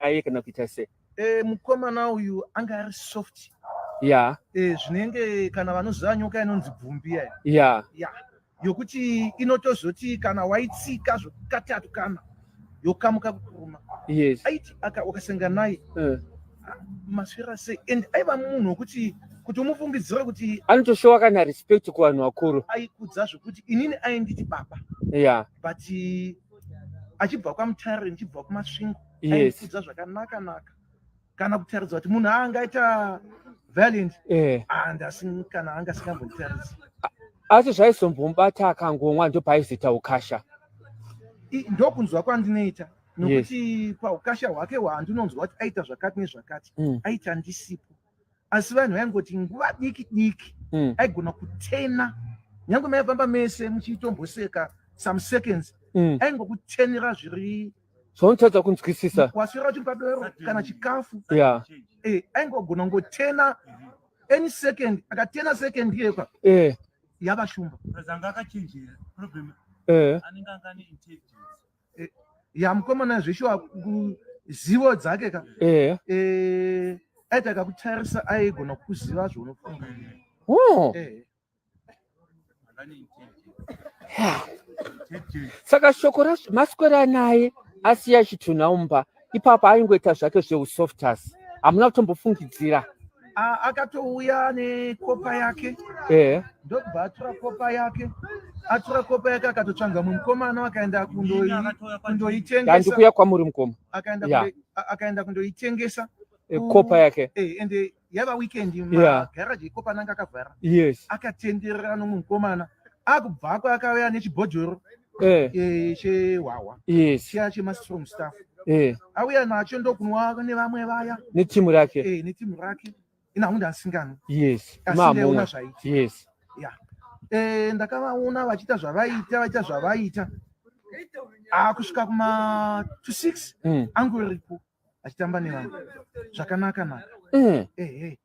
Aye kana kuita sei? Mukomana uyu anga ari soft. Zvinenge kana vanoziva nyoka inonzi bvumbi iya. Ya, yokuti inotozoti kana waitsika zvokatatu kana yokamuka kukuruma. Aiti wakasangana naye, maswera sei, and aiva munhu wekuti kuti umufungidzire kuti Anotoshowa kana respect kuvanhu vakuru. Aikudza zvokuti inini ainditi baba. But achibva kwaMutare, ndichibva kuMasvingo, aikudza zvakanaka naka, kana kutaridza kuti munhu angaita violent and asi kana anga asingambonditaridzi. Asi zvaizombomubata akangomwa, ndopaaizoita ukasha? Ndokunzwa kwandinoita, nokuti paukasha hwake hwandinonzwa kuti aita zvakati nezvakati, aita ndisipo, asi vanhu vaingoti nguva diki diki aigona kutena, nyange maifamba mese muchitomboseka, some seconds aingokutenera zviri Zvaunotadza kunzwisisa. Waswera uchiri padoro kana chikafu, aingogona kungotena any second. Akatena second iyekwa, yava shumba. Anga akachenjera, problem anenge anga ane intelligence. Ya, mukomana zveshuwa zivo dzake ka, aiti akakutarisa aigona kuziva zvaunofunga. Anga ane intelligence. Saka shoko maswera naye asiya chitunha mumba ipapo, aingoita zvake zveusoftas, hamuna kutombofungidzira? Akatouya nekopa yake, ndokubva atora kopa yake. Atora kopa yake, akatotsvaga mumwe mukomana, akaenda kundoitengesa. Handikuya kwamuri, mukoma. Akaenda kundoitengesa. Kopa yake. Ende yava weekend, magaraji ekopa ananga akavhara. Akatenderera nomumwe mukomana, akubvako akauya nechibhodhoro chehwahwa, chiya chemastrong stuff. Auya nacho, ndokunwa nevamwe vaya. Netimu rake. Netimu rake. Ina hangu ndasingani, asi Mamumwe. ndaiona zvaita. Ya, ndakavaona vachiita zvavaita, vaita zvavaita, akusvika kuma to 6, angoripo achitamba nevamwe zvakanaka naka. Ehe.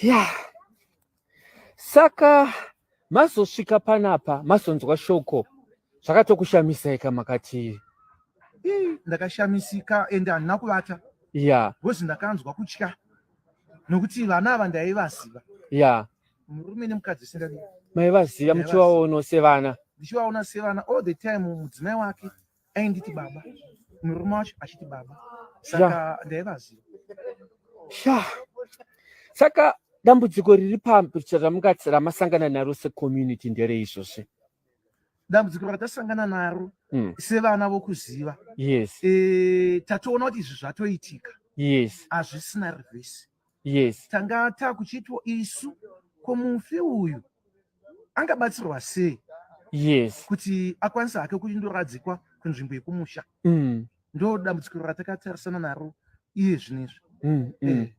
Ya, saka mazosvika panapa, mazonzwa shoko, zvakatokushamisaika makati? Ii, ndakashamisika ende handina kuvata, because ndakanzwa kutya, nokuti vana ava ndaivaziva, murume nemukadzi singadi. Maivaziva muchivaono sevana. Ndichivaona sevana all the time. Mudzimai wake ainditi baba, murume wacho achiti baba, saka ndaivaziva. Sha, saka dambudziko riri pamungati ramasangana naro secommunity ndereizvozvi? Dambudziko ratasangana naro sevana vokuziva, tatoona kuti izvi zvatoitika, hazvisina reverse. Tanga takuchitwa isu, ko mufi uyu angabatsirwa sei kuti akwanise hake kundoradzikwa kunzvimbo yekumusha? Ndo dambudziko ratakatarisana naro iye zvinezvi.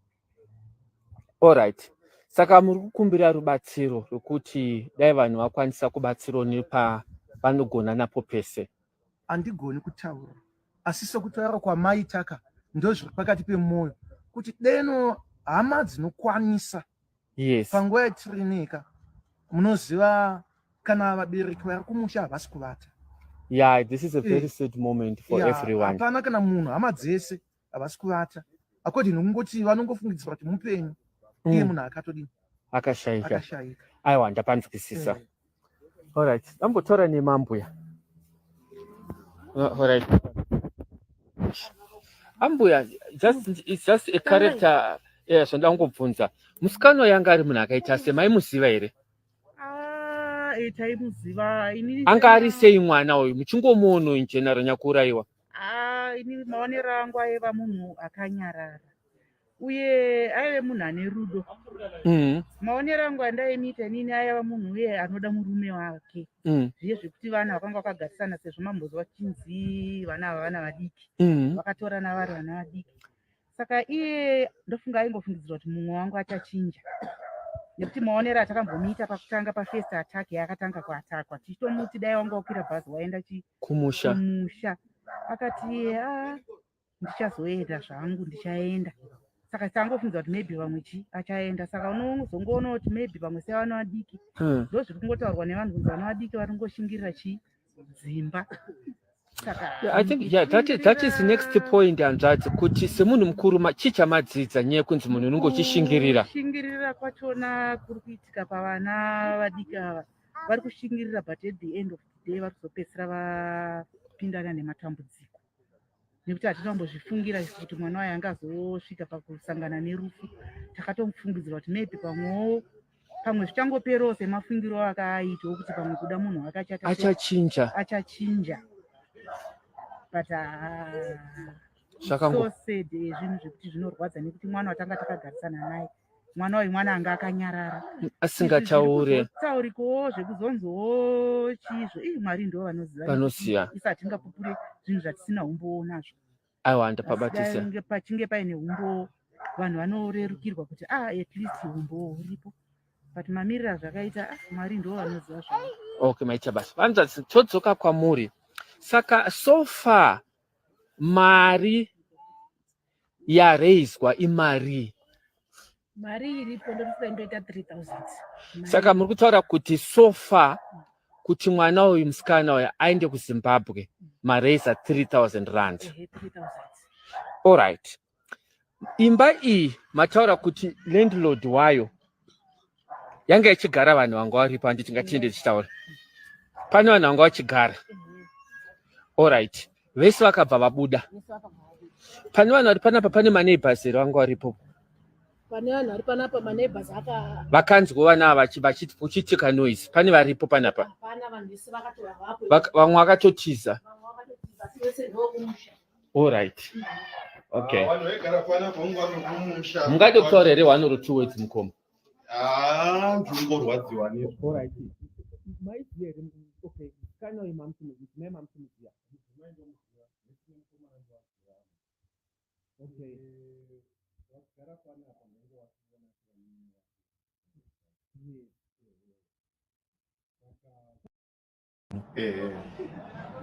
Alright, saka muri kukumbira rubatsiro rwekuti dai vanhu vakwanisa kubatsirawo nepavanogona napo pese. Handigoni kutaura, asi sekutaura kwamaitaka, ndo zviri pakati pemwoyo kuti deno hama dzinokwanisa panguva yatiri neka. Munoziva kana vabereki vari kumusha havasi kuvata. Yeah, this is a very sad moment for everyone. Hapana kana munhu, hama dzese havasi kuvata, according nokungoti vanongofungidzira kuti mupenyu, iye munhu akatodini? Akashayika. Akashayika. Aiwa, ndapanzwisisa. Alright, ambotaura nemambuya. Alright, ambuya, just it's just a character. Yeah, zvandoda kungobvunza, musikana uyu anga ari munhu akaita se maimuziva here? Ah, taimuziva inini. Anga ari sei mwana uyu, muchingomuono in general, nyakuurayiwa? Ah, ini maonero angu aiva munhu akanyarara, uye aive munhu ane rudo. Maonero angu andaimuita inini, aiva munhu uye anoda murume wake, zviye zvekuti vana vakanga vakagarisana, sezvo mambozwa chinzi vana ava vana vadiki, vakatorana vari vana vadiki. Saka iye ndofunga aingofungidzirwa kuti mumwe wangu achachinja, nekuti maonero atakambomuita pakutanga, pafirst attack yaakatanga kuatakwa, tichitomuti dai wanga wakwira bhazi waenda chi Kumusha. Kumusha. Akati, "A, ndichazoenda zvangu, ndichaenda." Saka tangofungidzwa kuti maybe vamwe chi achaenda. Saka unozongoona kuti maybe pamwe sevana vadiki, ndo zviri kungotaurwa nevanhu kunzi vana vadiki vari kungoshingirira chi dzimba. Saka Yeah, I think, yeah, that is the next point, hanzvadzi, kuti semunhu mukuru chii chamadzidza nyaya yekunzi munhu unenge uchishingirira? Kushingirira kwachona kuri kuitika pavana vadiki ava, vari kushingirira, but at the end of the day vari kuzopedzisira vapindana nematambudziko, nekuti hatina kumbozvifungira isu kuti mwana wayo angazosvika pakusangana nerufu. Takatomufungidzira kuti maybe pamwewo, pamwe zvichangoperawo semafungiro akaaitawo, kuti pamwe kuda munhu akachata achachinja. Achachinja, but ah, so sad. Zvinhu zvekuti zvinorwadza, nekuti mwana watanga takagarisana naye, mwana uyu mwana anga akanyarara. Asingataure. Taurikowo zvekuzonzowo chizvo, ii, Mwari ndo vanoziva. Vanoziva. Isu hatingapupure zvinhu zvatisina umbowo nazvo. Aiwa, ndapabatisa. Asi dai pachinge paine umbowo, vanhu vanorerukirwa kuti, ah, at least umbowo huripo, but mamiriro azvakaita, ah, Mwari ndo vanoziva zvavo. Okay, maita basa, vanzvadzi. Todzoka kwamuri. Saka so far mari yareizwa imari? Mari iripo ndoti ndoita 3000. Saka muri kutaura kuti so far, kuti mwana uyu, musikana uyu, aende kuZimbabwe, mareisa 3000 rand? Ehe, 3000. Alright. Imba iyi mataura kuti landlord wayo yanga ichigara vanhu vanga varipo, handiti? Ngatiende tichitaura, pane vanhu vanga vachigara. Alright, vese vakabva vabuda. Vese vakabva vabuda. Pane vanhu vari panapa, pane maneighbors here vanga varipo? Pane vanhu vari panapa, maneighbors aka Vakanzwa vana ava vachiti kuchiitika noise, pane varipo panapa? Hapana, vanhu vese vakatora vapo. Vamwe vakatotiza. Vamwe vakatotiza, asi vese ndokumusha. Alright, okay. Ah, vanhu vaigara panapa vangu vari kumusha. Mungade kutaura here one or two words, mukoma? Ah, ndingorwadziwa nezvo. Alright. Maiziva here? Okay, kana uyu mamusimudzia, mamusimudzia. Okay. Vagara panapa ndenge vachiona.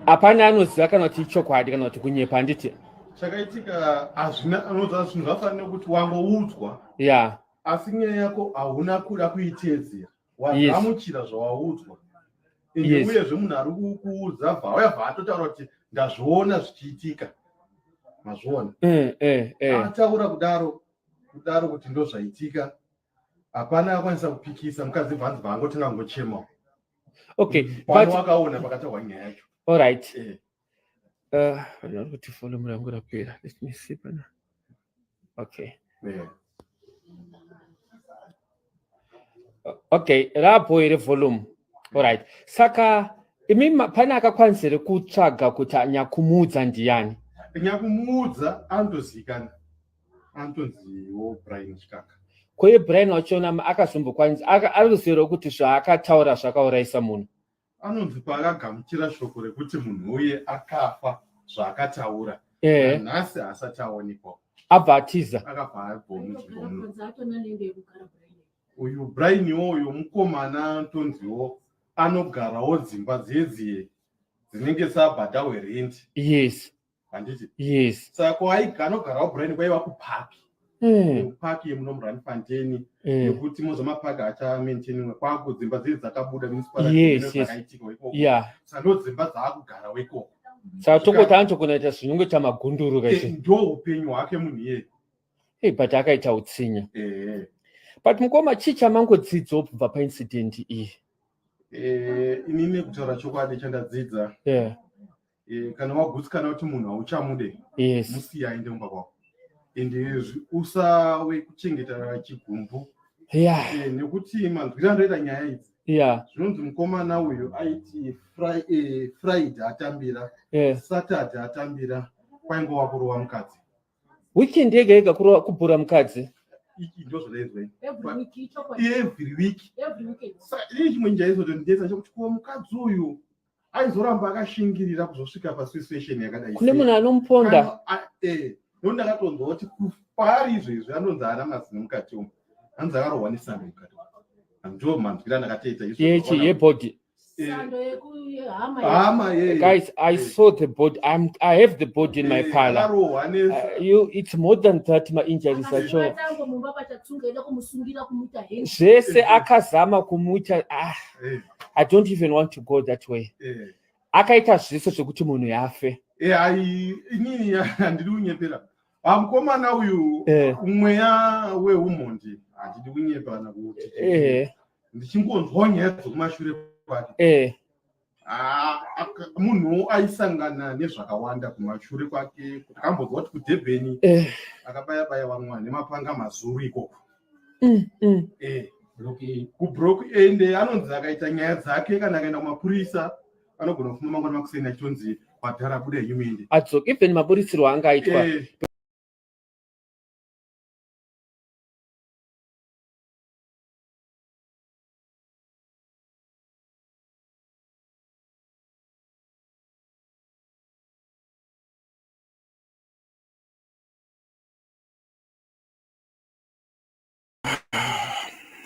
Hapana anoziva kana kuti ichokwadi kana kuti kunyepa, handiti? Chakaitika hazvina anoziva. Zvinhu zvafanira nekuti wangoudzwa, asi nyaya yako hauna kuda kuiteedzera, wagamuchira zvawaudzwa. Ende uyezve munhu ari kukuudza bva auya, bva atotaura kuti ndazviona zvichiitika, mazviona? Ataura kudaro kuti ndo zvaitika, hapana akwanisa kupikisa. Mukadzi bvanzi bvaangotanga ngochemawo. Pano wakaona pakataurwa nyaya yacho. Alright. Vanhu vari kuti volume rangu rapera. Let me see pana. Okay. Okay, rapo here volume? Alright. Saka imi pane akakwanisa here kutsvaga kuti nyakumudza ndiyani? Nyakumuudza anotozivikanwa, anotonziwo Brian Chikaka. Koye Brian wachona akazombokwanisa ari kuziva kuti zvaakataura zvakaurayisa munhu? Anonzi paakagamuchira shoko rekuti munhu uye akafa, zvaakataura, nhasi haasati aonekwa. Abva atiza. Akabva abva munzvimbo muno. Kunzi atona nenge yekugara Brian. Uyu Brian iwoyo mukomana tonziwo anogarawo dzimba dzedziye dzinenge sabhadharwe rent, handiti? Yes. Saka kwaiga anogarawo Brian kwaiva kupaki, kupaki yemuno muRandfontein, yekuti moza mapaki achamaintainwa kwaku dzimba dziri dzakabuda municipality, zvakaitika ikoko. Saka ndo dzimba dzaakugarawo ikoko. Saka tongoti anotogona kuita zvinongoita magunduru kaizvi. Ndo upenyu hwake munhu iyeye. Hey, but akaita utsinye. But mukoma, chii chamangodzidzawo kubva paincident iyi? Inini kutaura chokwadi, chandadzidza, kana wagutsikana kuti munhu hauchamude, musiye aende mumba kwako, ende usave kuchengeta chigumbu. Nekuti manzwiro andoita nyaya idzi, zvinonzi mukomana uyu aiti Friday atambira, Saturday atambira, kwaingova kurova mukadzi. Weekend yega yega kubhura mukadzi. Iki ndo zvadaizwa. Every week, ichokwadi. Every week. Every weekend. Saka ini chimwe chaizotondinetsa chekuti kuva mukadzi uyu aizoramba akashingirira kuzosvika pasituation yakadai Kune sei? munhu anomuponda. Nokuti ndakatonzwa kuti paari izvezvi anonzi haana mazino mukati umu, anonzi akarohwa nesando mukati umu. Ndo manzwiro andakatoita izvozvo. Yechi yebody? Sando yehama. Hama ye. Guys, I saw the body. I have the body in my parlor. Akarohwa ne You, it's more than that, mainjuries acho. Akatango mumba pachatsunga ida kumusungira, kumuita hembe. Zvese akazama kumuita. Ah, I don't even want to go that way. Akaita zvese zvekuti munhu yafe. Ai, inini handidi kunyepera. Ah, mukomana uyu mweya weumhondi handidi kunyepana kuti ndichingonzwawo nyaya dzokumashure kwake. Ah, munhu aisangana nezvakawanda kumashure kwake. Takambonzwa kuti kuDurban akabaya baya vamwe nemapanga mazuru ikoko. KuBrook ende anonzi akaita nyaya dzake kana akaenda kumapurisa anogona kufuma mangwana makuseni achitonzi bhadhara buda henyu muende. Adzoka even maburitsirwo anga aitwa.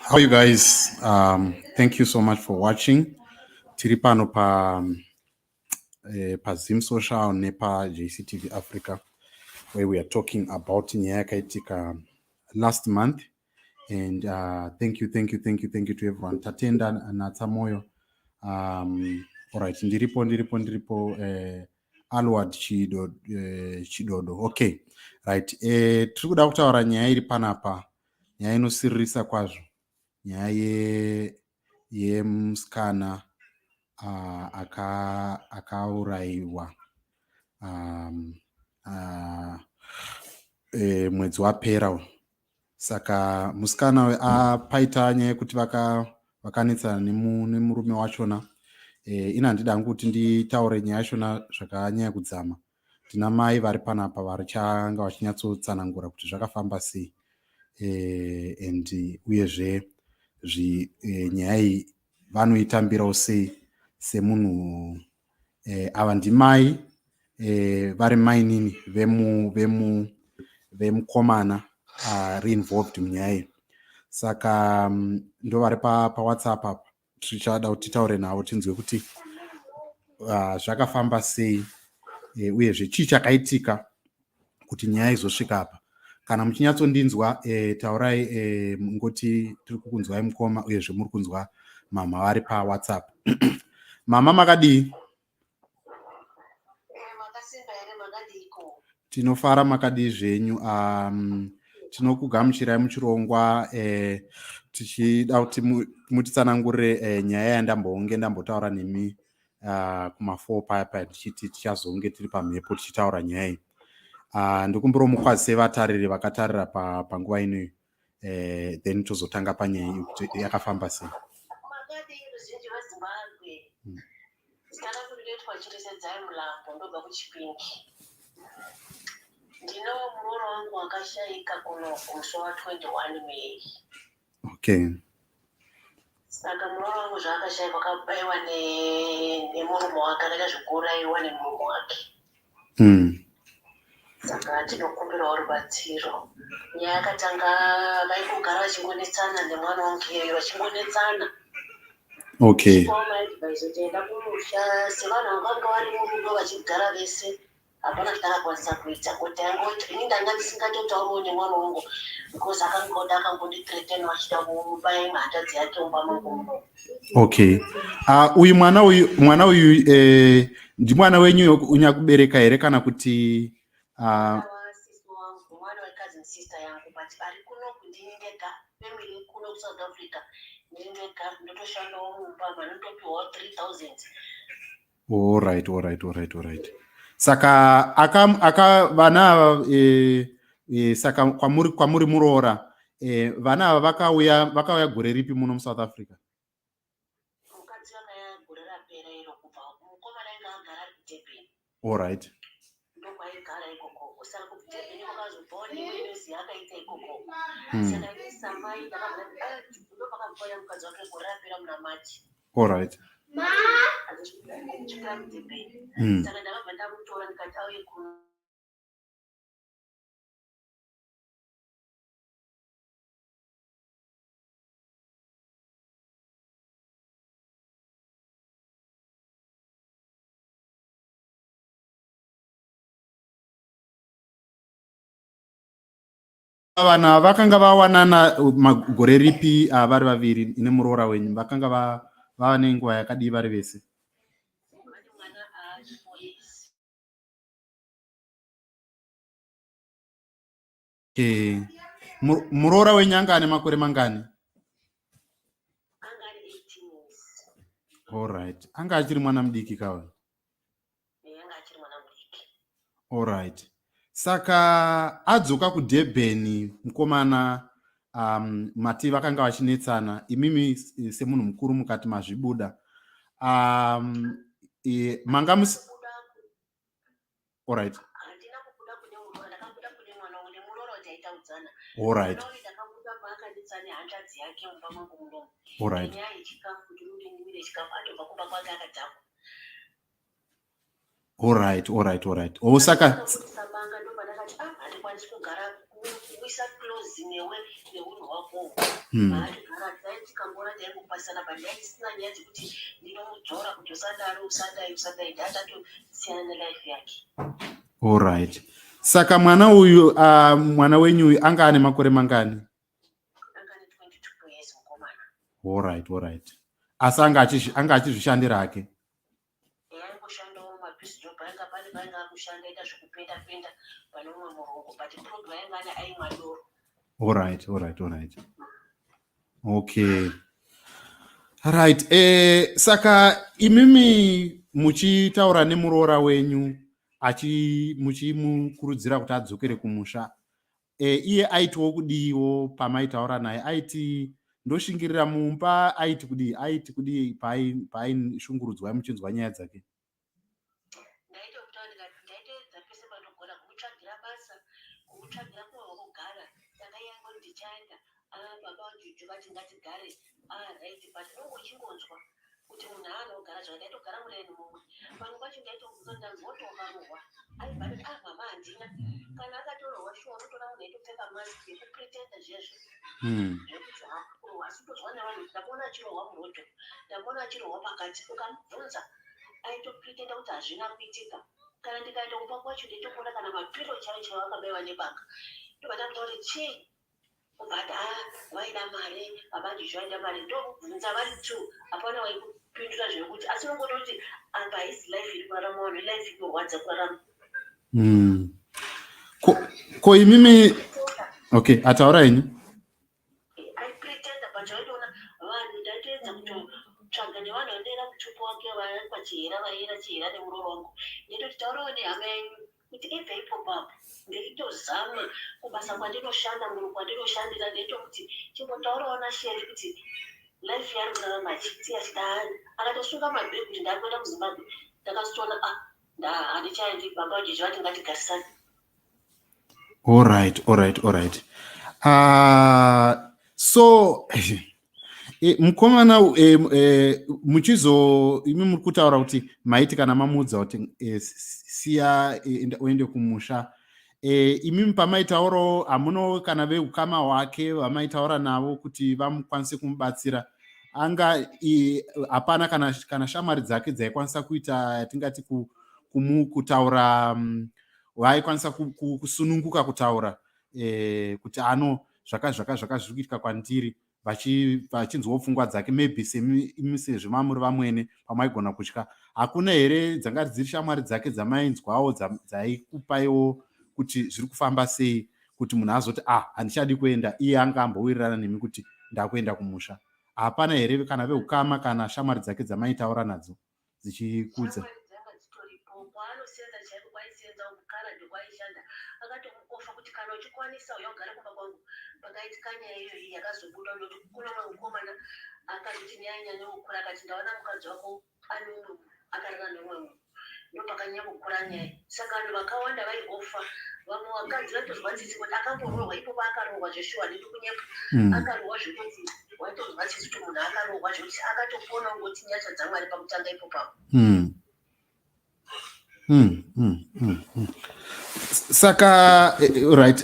How are you guys? Thank you so much for watching. Tiri pano pa Zim Social nepa JCTV Africa, where we are talking about nyaya yakaitika last month. And thank you, thank you, thank you, thank you to everyone. Tatenda Natsamoyo. All right, ndiripo, ndiripo, ndiripo. Alward Chidodo. Okay, right. Tiri kuda kutaura nyaya iri panapa, nyaya inosiririsa kwazvo, nyaya yemusikana akaurayiwa mwedzi wapera. Saka musikana paita nyaya yekuti vakanetsana nemurume wachona. Ina handida hangu kuti nditaure nyaya yachona zvakanyanya kudzama. Tina mai vari panapa varichanga vachinyatsotsanangura kuti zvakafamba sei, and uyezve nyaya iyi vanoitambirawo sei semunhu. Ava ndimai vari mainini vemukomana ari involved munyaya iyi. Saka ndo vari paWhatsApp apa, tichada kuti titaure navo tinzwe kuti zvakafamba sei, uyezve chii chakaitika kuti nyaya izosvika apa. Kana muchinyatsondinzwa, taurai, ngoti tiri kukunzwai mukoma, uyezve muri kunzwa mama vari paWhatsApp. Mama, makadii? Makasimba here? Makadiko? Tinofara, makadii zvenyu? Tinokugamuchirai muchirongwa, tichida kuti mutitsanangurire nyaya yandambonge ndambotaura nemi kuma4 paya paya, tichiti tichazonge tiri pamhepo tichitaura nyaya iyi. Ndikumbirawo mukwazise vatariri vakatarira panguva inoyi, then tozotanga panyaya iyi kuti yakafamba sei. Makadii ruzhinji rweZimbabwe? Zita rangu rinoitwa Chirisedzai Mulambo, ndobva kuChipingi. Ndino muroora wangu wakashayika kuno musi wa21 May. Saka muroora wangu zvaakashayika, akabayiwa nemurume wake, akaita zvekuurayiwa nemurume wake. Saka tinokumbirawo rubatsiro. Nyaya yakatanga vaingogara vachingonetsana nemwana wangu iyoyo, vachingonetsana. Maadvice kuti enda kumusha, sevanhu vakanga vari murudo vachigara vese, hapana zvatakakwanisa kuita kuti angoti ini ndanga ndisingatotauriwo nemwana wangu because akangoda akangondithreatena vachida kumubaya imwe hanzvadzi yake mumba mangu muno. Okay, uyu mwana uyu ndimwana wenyu unyakubereka here kana kuti Wasisi wangu, mwana wecousin sister yangu, but ari kunoku ndini ndega. Family kuno kuSouth Africa ndini ndega, ndotoshandawo mumba, manotopiwawo 3000. Alright. Saka aka vana ava, saka kwamuri muroora, vana ava vakauya gore ripi muno muSouth Africa? Mukadzi vakaya gore rapera iro, kubva mukomana ainge agara ari kuDurban. Ndokwaigara ikoko. Saka kuDurban kwakazobvawo neimwe inozi akaita ikoko. Saka ini samai ndakabva ndopakabvauya mukadzi wake gore rapera muna March. Achisvikira kuDurban. Saka ndakabva ndamutora ndikati auye kuno. Vana vakanga vawanana magore ripi, vari vaviri nemuroora wenyu? Vakanga vava nenguva yakadii vari vese? Vane mwana. Okay. Muroora wenyu anga ane makore mangani? Anga ari 18 years. Alright. Anga achiri mwana mudiki kawe? Eh, anga achiri mwana mudiki. Alright. Saka adzoka kuDurban mukomana mati vakanga vachinetsana imimi semunhu mukuru mukati mazvibuda. Manga musi Alright. Handina kubuda kune muroora, ndakabuda kune mwana wangu nemuroora kuti aitaudzana. Alright. Mwana uyu ndakabuda paakanditsane hanzvadzi yake mumba mangu munomu. Alright. Nyaya yechikafu kuti unondinimire chikafu atobva kumba kwake akadhakwa. Alright, alright, alright. Oh, saka Ndakabudisa banga ndobva ndakati ah handikwanisi kugara kuisa close newe neunhu hwako uhu. Hatigara dai tikangora taingopasana but dai tisina nyaya dzekuti ndinomudzora kuti usadaro usadai usadai ndatatosiyana nelife yake. Alright. Saka mwana uyu mwana wenyu uyu anga ane makore mangani? Anga ane 22 years mukomana. Alright, alright. Asi anga achizvishandira hake? Aingoshandawo mapiece job ainga pane painga akushanda aita zvekupenda penda pane umwe murungu but program ainga ane aimwa doro. Alright, alright, alright. Okay. Right. Saka imimi muchitaura nemuroora wenyu muchimukurudzira kuti adzokere kumusha. Iye aitiwo kudiiwo pamaitaura naye? Aiti ndoshingirira mumba, aiti kudii? Aiti kudii paaishungurudzwa muchinzwa nyaya dzake? Ndaitokutaura ndikati ndaitoedza pese pandogona kumutsvagira basa, kumutsvagira kumwe kwekugara. Saka iye aingoti ndichaenda. Ah, baba vaJuju vati ngatigare. Ah, right, but unonge uchingonzwa kuti munhu haana kugara zvakadai. Ndaitogara muraini mumwe. Pamwe pacho ndaitomubvunza kuti ndanzwa kuti wakarohwa. Aibva atoti ah mama handina. Kana akatorohwa shuwa unotoona munhu aitopfeka mask yekupretenda zvezvo. Zvekuti haana kurohwa asi kutozwa nevanhu kuti ndamuona achirohwa murodho, ndamuona achirohwa pakati. Ukamubvunza aitopretenda kuti hazvina kuitika. Kana ndikaenda kumba kwacho ndaitomuona kana mapiro chaiwo chaiwo akabaiwa nebanga. Ndobva ndamuta kuti chii? Obva ati ah vaida mari, baba Juju vaida mari. Ndokubvunza vari two hapana waikupindura zvekuti asi unongoona kuti apa haisi life iri kurarama vanhu, ilife inorwadza kurarama. Ko imimi okay, ataura henyu. Aipretenda but waitoona vanhu ndaitoedza kutotsvaga nevanhu vanoera mutupo wake vakwachihera vaera chihera nemuroora wangu. Ndaitoti taurawo nehama yenyu kuti ibve ipopo apo. Ndaitozama kubasa kwandinoshanda munhu kwandinoshandira ndaitomuti chimbotaurawo naSheri kuti life yaari kurarama achiti achida akatosunga mabhegi kuti ndakuenda kuZimbabwe. Ndakazotoona ah handichaendi baba vaJeju vati ngatigarisane. Alright, alright, alright. So mukomana muchizo imi muri kutaura kuti maiti kana mamuudza kuti siya uende kumusha. Imimi pamaitaurawo hamuno kana veukama hwake vamaitaura navo kuti vamukwanise kumubatsira. Anga hapana kana shamwari dzake dzaikwanisa kuita yatingati kutaura vaikwanisa kusununguka kutaura kuti ano zvaka zvaka zvaka zviri kuitika kwandiri vachinzwawo pfungwa dzake maybe imi sezvo mamuri vamwene pamaigona kutya. Hakuna here dzanga dziri shamwari dzake dzamainzwawo dzaikupaiwo kuti zviri kufamba sei kuti munhu azoti ah handichadi kuenda iye anga ambowirirana nemi kuti ndakuenda kumusha. Hapana here kana veukama kana shamwari dzake dzamaitaura nadzo dzichikudza? Shamwari dzanga dzitoripo kwaanosenza chaiko kwaisenza mukaradhi kwaishanda akatomuofa kuti kana uchikwanisa uya ugare kumba kwangu. Pakaitika nyaya iyoyi yakazobuda unoti kuna mumwe mukomana akazoti nyaya inyanye kukura akati ndaona mukadzi wako ane umwe munhu akarara neumwe munhu. Ndopakanyanya kukura nyaya. Saka vanhu vakawanda vaiofa vamwe vakadzi vaitozwa tsitsi kuti akamborohwa ipopo akarohwa zveshuwa handidi kunyepa. Akarohwa zvekuti waitonzwa tsitsi kuti munhu akarohwa zvekuti akatopona ungoti nyasha dzaMwari pakutanga ipopapo. Saka right,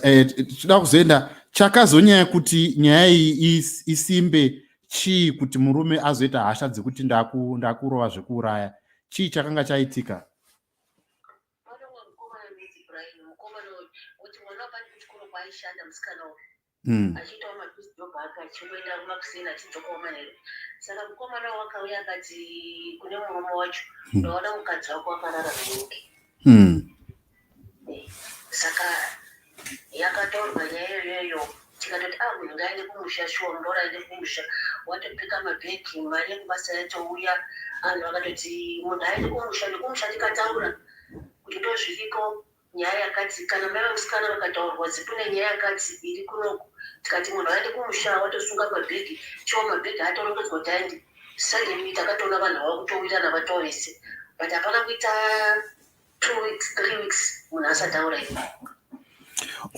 tinoda kuzoenda chakazonyanya kuti nyaya iyi isimbe chii kuti murume azoita hasha dzekuti ndakurova zvekuuraya. Chii chakanga chaitika? Pane umwe mukomana anonzi Brian, mukomana uyu kuti mwana wapani kuchikoro kwaaishanda musikana uyu. Achiitawo mapiece job ake, achingoenda kumakuseni, achidzokawo manheru. Saka mukomana wakauya akati kune murume wacho, "Ndaona mukadzi wako akarara nenyoke." Saka yakataurwa nyaya iyoyoyo, tikatoti, "A, munhu ngaende kumusha shuwa, muroora aende kumusha." Watopika mabhegi, mari yekubasa yatouya, anhu akatoti munhu aende kumusha. Nekumusha tikataura kuti ndozviriko, nyaya yakati, kana mai vamusikana vakataurwa zi kune nyaya yakati iri kunoku, tikati munhu aende kumusha, watosunga mabhegi, chiwa mabhegi atorongedzwa kuti aende. Suddenly takatoona vanhu vava kutowirirana vatovese, but hapana kuita 2 weeks, 3 weeks munhu asati aurayiwa.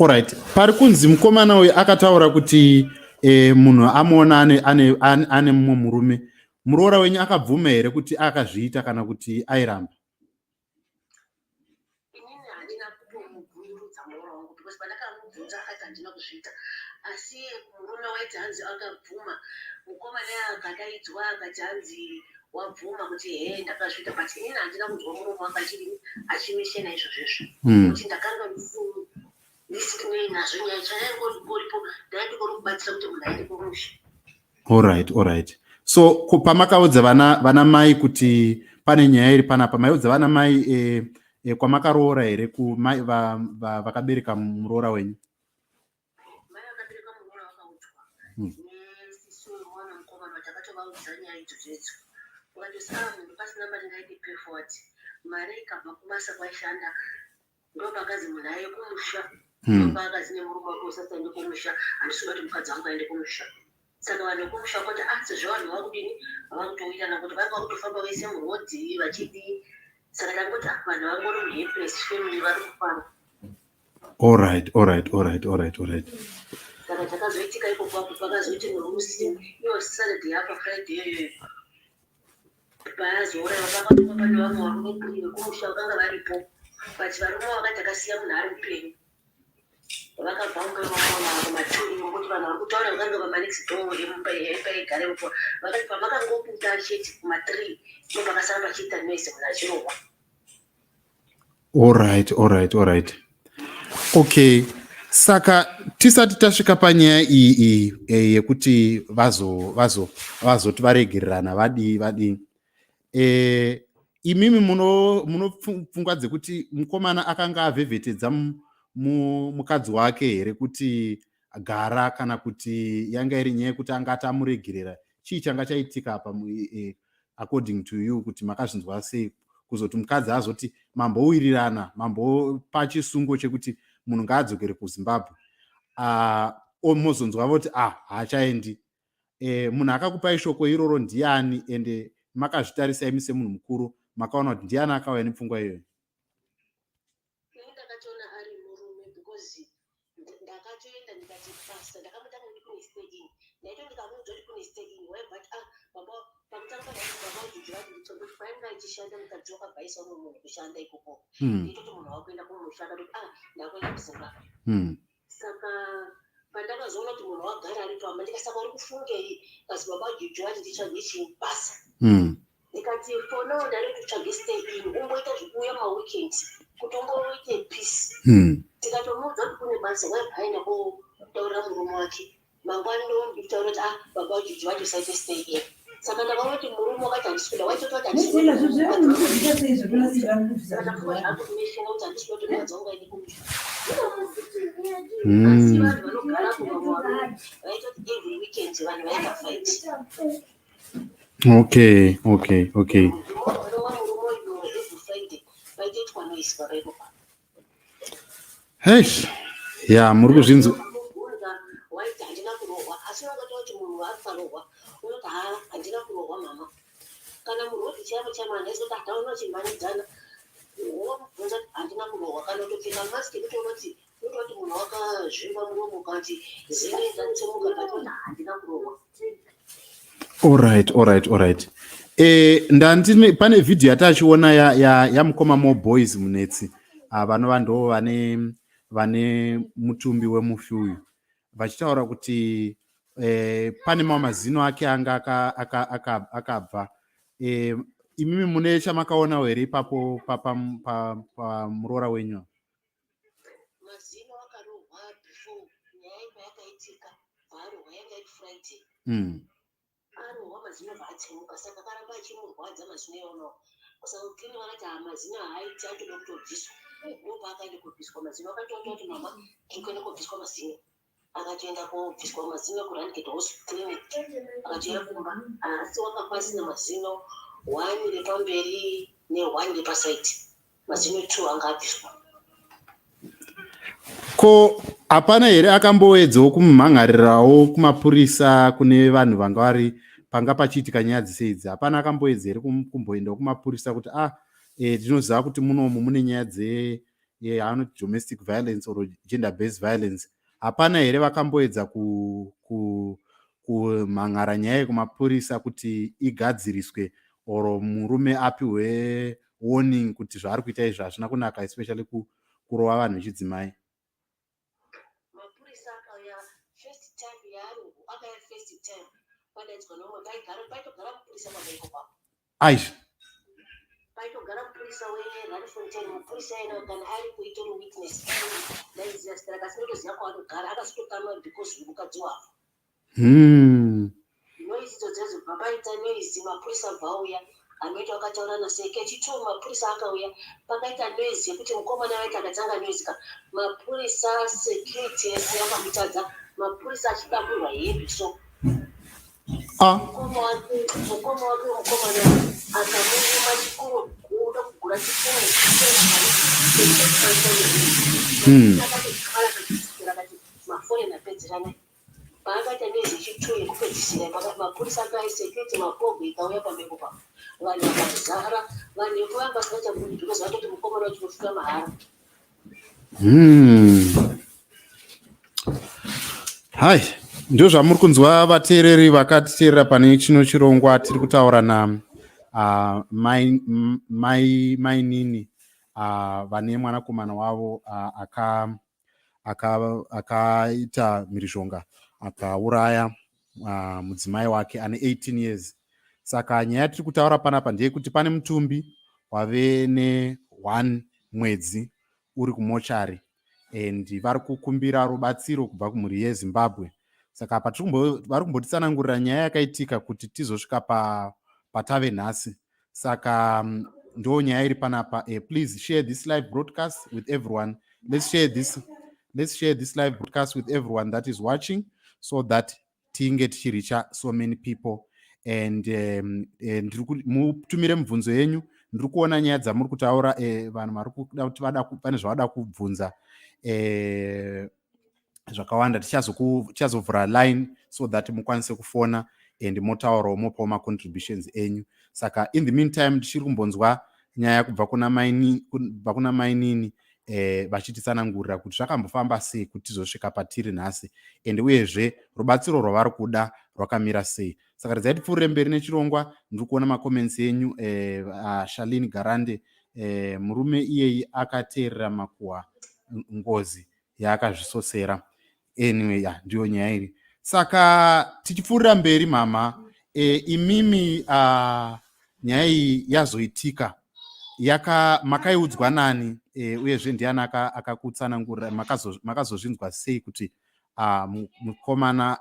Alright, pari kunzi mukomana uyu akataura kuti munhu amuona ane mumwe murume. Muroora wenyu akabvuma here kuti akazviita kana kuti airamba? Inini handina kutomubvunzurudza muroora wangu, because pandakamubvunza akati handina kuzviita, asi murume waiti hanzi akabvuma. Mukomana akadaidzwa akati hanzi wabvuma kuti he, ndakazviita, but inini handina kunzwa muromo wake achimeshena izvozvo, kuti ndakanga ndisinei nazvo. Nyaya chayaingoripo, ndaindingori kubatsira kuti munhu aende kumusha. Alright, so pamakaudza vana mai kuti pane nyaya iri panapa, maiudza vana mai kwamakaroora here, kumai vakabereka muroora wenyu? Mai vakabereka muroora vakaudzwa nesisi wemwana mukomana. Takatovaudza nyaya idzodzo idzo, ukatosi a munhu pasina mari ngaite pay forward. Mari ikabva kubasa kwaishanda, ndopakazi munhu aye kumusha. Ndopaakazi nemurume wake, "Usati aende kumusha, handisi kuda kuti mukadzi wangu aende kumusha." Saka vanhu vekumusha kuti, "Ah, sezvo vanhu vakudini, vakutowirirana," kuti vanga vakutofamba vese murodhi vachidii. Saka tangoti, "Ah, vanhu vangori muhappiness family, vari kufara." Alright. Saka chakazoitika ikoko apo, pakazoiti murusi iyo Saturday apa, Friday iyoyoyo paazouraiwa, pakatongwa pane vamwe varume three vekumusha vakanga varipo, but varume vakati akasiya munhu ari mupenyu, vakabva mumba kumaturi, nokuti vanhu vari kutaura vakanga vamanext door emumba epaigara ipo, vakati pamakangobuda chete kuma3, ndo pakasara pachiita noise, munhu achirohwa. Alright, okay. Saka tisati tasvika panyaya iyi yekuti vazoti varegererana, vadii vadii, imimi muno pfungwa dzekuti mukomana akanga avhevhetedza mukadzi wake here kuti gara, kana kuti yanga iri nyaya yekuti anga atamuregerera? Chii changa chaitika apa, according to you, kuti makazvinzwa sei kuzoti mukadzi azoti mambowirirana, mambopa chisungo chekuti munhu ngaadzokere kuZimbabwe, mozonzwa voti, "Ah, haachaendi"? Munhu akakupai shoko iroro ndiani, ende makazvitarisa imi semunhu mukuru, makaona kuti ndiani akauya nepfungwa iyoyo? Ini ndakatoona ari murume, because ndakatoenda ndikati, "Pastor," ndakamutanga kuti kune stay in, ndaito ndikamuudza kuti kune stay in, waibva ati, "Ah, baba." Pakutanga ndaiti baba ujuju vati nditsongo, painga ichishanda mukadzi wakabvaisa umwe munhu kushanda ikoko. Nditoti munhu wakuenda kumusha, akatoti, "Ah, ndakuenda kuZimbabwe." Saka pandakazoona kuti munhu wagara ari pamba, ndikasaka, "Uri kufungei?" Kasi baba juju vati nditsvage chibasa. Ndikati, "For now ndari kutsvage stay in, umboita zvekuuya maweekend kuti umboite peace." Tikatomuudza kuti kune basa, waibva aenda kotaurira murume wake mangwani, ndokutaura kuti, "Ah, baba juju vati usaite stay in." Saka ndakaona kuti murume wakati handisi kuda, waitoti wati handisi kuda. Saka ndafunga zvakutomeshena kuti handisi kuda kuti mukadzi wangu aende kumusha, asi vanhu vanogara vamwe varume vaitoti every weekend vanhu vaita fight. Okay. Vanova murume uyu every Friday vaitoitwa noise pavaikopa. Heish, ya, muri kuzvinzwa. Mubvunza waiti handina kurohwa, asi vakati kuti munhu akarohwa unoti, "Ha, handina kurohwa mama." Kana murodhi chaimo chaimo handaizoti hataona chimhanidzana, womubvunza kuti handina kurohwa, kana kutopfeka mask yekuti unoti unototi munhu wakazvimba muromo kana kuti zino ratsemuka, but unoti handina kurohwa. Alright. Ndandine pane vhidhiyo yatachiona yamukoma ya Mo Boys Munetsi, vanova ndo vane mutumbi wemufi uyu, vachitaura kuti pane mamwe mazino ake anga akabva aka, aka, aka. Imimi mune chamakaonawo here ipapo pamuroora wenyu? Mazino akarohwa before nyaya imwe yakaitika. Arohwa mazino bva atsemuka saka akaramba achimurwadza mazino iwonawo. Saka kuclinic vakati haa mazino haaiti anotoda kutobviswa. Ndopaakaenda kobviswa mazino akatoona kuti mama tiri kuenda kobviswa mazino. Akatoenda kobviswa mazino kuRandgate Hospital Clinic akatouya kumba asi wakafa asina mazino one repamberi neone repasaidi mazino two anga abviswa. Ko hapana here akamboedzawo kumumhan'arirawo kumapurisa kune vanhu vanga vari panga pachiitika nyaya dzese idzi? Hapana akamboedza here kumboendawo kumapurisa kuti ah tinoziva kuti munomu mune nyaya dze yaanoti domestic violence or gender based violence. Hapana here vakamboedza kumhan'ara nyaya yekumapurisa kuti igadziriswe or murume apihwe warning kuti zvaari kuita izvi hazvina kunaka, especially kurova vanhu vechidzimai? Mapurisa akauya first time yaarungu akauya first time padaidzwa nomwe paigara paitogara mupurisa pambereko papo. Aizvo. Paitogara mupurisa weRandfontein, mupurisa ena kana aripo itori witness. Ndaiziva zita rake asi ndotoziva kwaanogara akazototama because mukadzi wavo. Noise idzo dzazobva paita noise mapurisa abva auya anoita vakataura naseke chitwo mapurisa akauya pakaita noise yekuti mukomana waiti akatanga noise ka mapurisa security yese yakamutadza mapurisa achidamburwa hembe so mukoma wake mukoma wake mukomana akamuruma chikuru kuda kugura chikuru. Mafoni apedzerana paakaita noise yechitwo yekupedzisira mapurisa aka security mapogo ikauya pambepo papo vanhu vakazara vanhu vepo vanga vasingachabudi because vatoti mukomana wacho unofika mahara. Hai, ndo zvamuri kunzwa vateereri vakatiteerera pane chino chirongwa. Tiri kutaura na mai, mai mainini vane mwanakomana wavo akaita mhirizhonga akauraya mudzimai wake ane 18 years. Saka nyaya yatiri kutaura panapa ndeyekuti pane mutumbi wave ne1 mwedzi uri kumochari and vari kukumbira rubatsiro kubva kumhuri yeZimbabwe. Saka apa vari kumbotitsanangurira nyaya yakaitika kuti tizosvika patave nhasi. Saka ndo nyaya iri panapa. Please share this live broadcast with everyone. Let's share this live broadcast with everyone that is watching so that tinge tichireacha so many people and mutumire mibvunzo yenyu. Ndiri kuona nyaya dzamuri kutaura, vanhu vari kuda kuti vada pane zvavada kubvunza zvakawanda. Tichazovhura line so that mukwanise kufona and motaurawo mopawo macontributions enyu. Saka in the meantime ndichiri kumbonzwa nyaya kubva kuna mainini vachititsanangurira kuti zvakambofamba sei kuti tizosvika patiri nhasi and uyezve rubatsiro rwavari kuda rwakamira sei. Saka redzai tipfuurire mberi nechirongwa. Ndiri kuona macomments enyu. Shalini Garande, murume iyeyi akateerera makuhwa, ngozi yaakazvisosera. Anyway, ya ndiyo nyaya iri. Saka tichipfuurira mberi, mama, imimi nyaya iyi yazoitika yaka makaiudzwa nani, uyezve ndiani akakutsanangurira? Makazozvinzwa sei kuti mukomana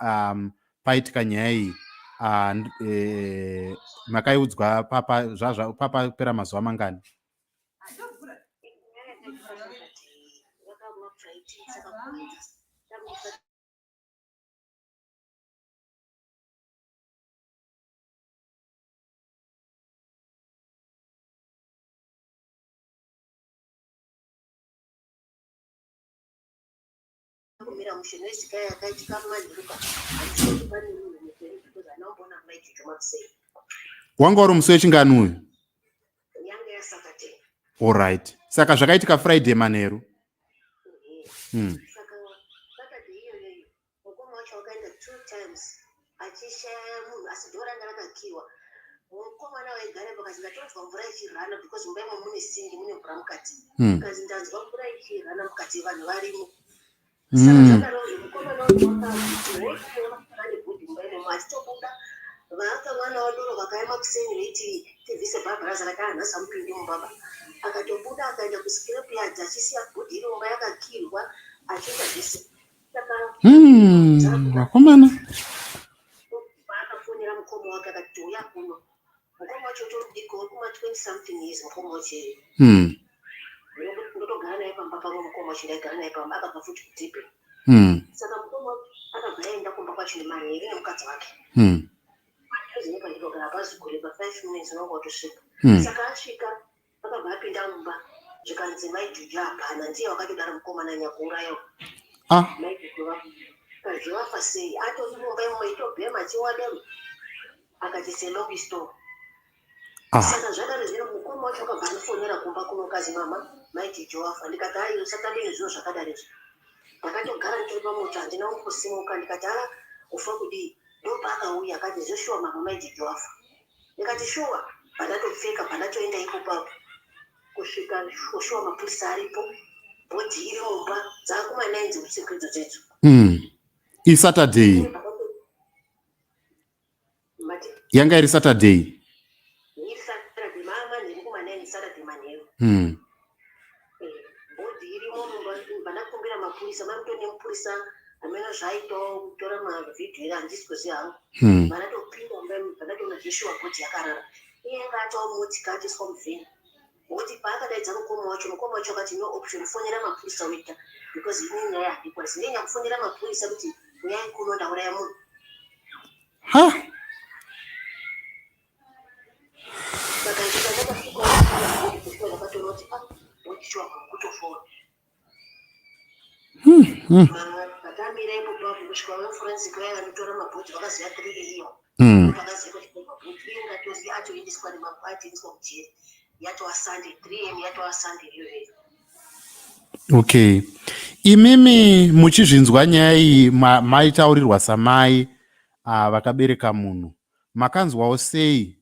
paitika nyaya iyi? Makaiudzwa papapera mazuva mangani? Nyaya yakaitika Saturday yakama Friday saka kuedza kumira mushe noise kaya yakaitika manheruka handisoti pane munhu mupenyu because handina kumboona maijuju makusei. Wanga uri musi wechingani uyu? Yanga yaSaturday. Allright, saka zvakaitika Friday manheru. Saka Saturday iyoyoyo mukoma wacho wakaenda two times achishaya munhu asi dhoo ranga rakakiwa. Mukomana waigara pakazi ndatonzwa mvura ichirana because mumba imo mune singi mune mvura mukati. Kazi ndanzwa mvura ichirana mukati vanhu varimo. Saka zvadarozvo mukomana wacho wakati nebhodhi mumba imomo achitobuda vaakamwana wadoro vakaema kuseni veiti tibvise bhabharazi akati anhasi amupindi mubaba. Akatobuda akaenda kuscrap yard achisiya bhodhi iri mumba yakakirwa achiita zvese. Saka Vakomana. akati uya kuno. Mukoma wacho utori mudiki wekuma 20 something years mukoma wacho iye. Ndotogara naye pamba pamwe mukoma wacho ndaigara naye pamba akabva futi kuDurban. Saka mukoma akabva aenda kumba kwacho nemanheru nemukadzi wake. Padhuze nepandinogara hapazi kure pa 5 minutes unonga watosvika. Saka asvika akabva apinda mumba zvikanzi mai Juju hapana ndiye wakatodaro mukomana nyakuuraya uyu. Ah. Mai Juju vafa vafa sei atori mumba imomo itobhema achiwadero akati it's a long story. Ah. Saka zvadaro zviya mukoma wacho akabva andifonera kumba kuno kazi mama mai Juju wafa ndikati ayi usatambe nezviro zvakadaro izvi. Ndakatogara nditori pamoto handina kumbosimuka ndikati ah kufa kudii ndopaakauya akati zveshuwa mama mai Juju wafa. Ndikati shuwa pandatopfeka pandatoenda ipo papo kusvika shuwa mapurisa aripo bhodhi iri mumba dzakuma 9 dzeusiku idzo dzedzo. Isaturday. Mati Yanga iri Saturday. iri Saturday manheru kuma 9 Saturday manheru. Bhodhi irimo mumba pandakumbira mapurisa mamutone mupurisa hameno zvaaitawo kutora mavhidhiyo ere handisi kuziva hangu. Vanatopinda mumba vandatoona zveshuwa bhodhi yakarara. Iye anga atawo motika atoiswa muvheni. Ngokuti paakadaidza mukoma wacho, mukoma wacho akati no option fonera mapurisa wega because ini nyaya handikwanisi. Ndiye nyakufonera mapurisa kuti uyai kuno ndauraya munhu. Ha. Saka ndika ndakasvika kusvika ndakatoona kuti ah bhodhi shuwa kutofona. Vatamira ipo papo kusvika veforensic vaya vanotora mabhodhi vakaziva 3 am. Vakaziva kuti mabhodhi iye ngatozi atoendeswa atoendeswa kujeri. Yatova Sunday 3 am yatova Sunday iyoyo. Okay. Imimi muchizvinzwa nyaya iyi maitaurirwa samai vakabereka munhu. Makanzwawo sei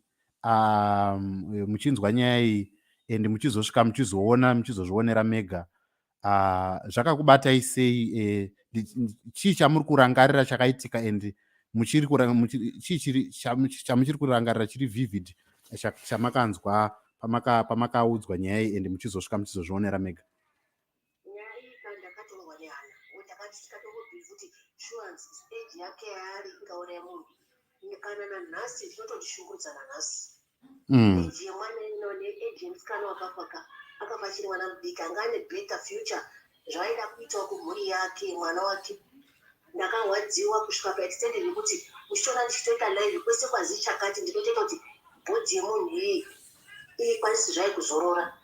muchinzwa nyaya iyi and muchizosvika muchizoona muchizozvionera mega zvakakubatai sei chii chamuri kurangarira chakaitika and muchiri chii chamuchiri kurangarira chiri vivid chamakanzwa pamakaudzwa nyaya iyi and muchizosvika muchizozvionera mega? Nyaya iyi ka ndakatorwa nehana ndakati tikatongobhilivha kuti sure age yake yaari ingauraya munhu kana nanhasi zvinotondishungurudza nanhasi. Age yemwana ino neage yemusikana wakafa ka akafa achiri mwana mudiki anga ane better future zvaaida kuitawo kumhuri yake mwana wake. Ndakarwadziwa kusvika paextend yekuti muchitoona ndichitoita live kwese kwazi chakati ndinotoita kuti bhodhi yemunhu iyi ikwanise zvayo kuzorora.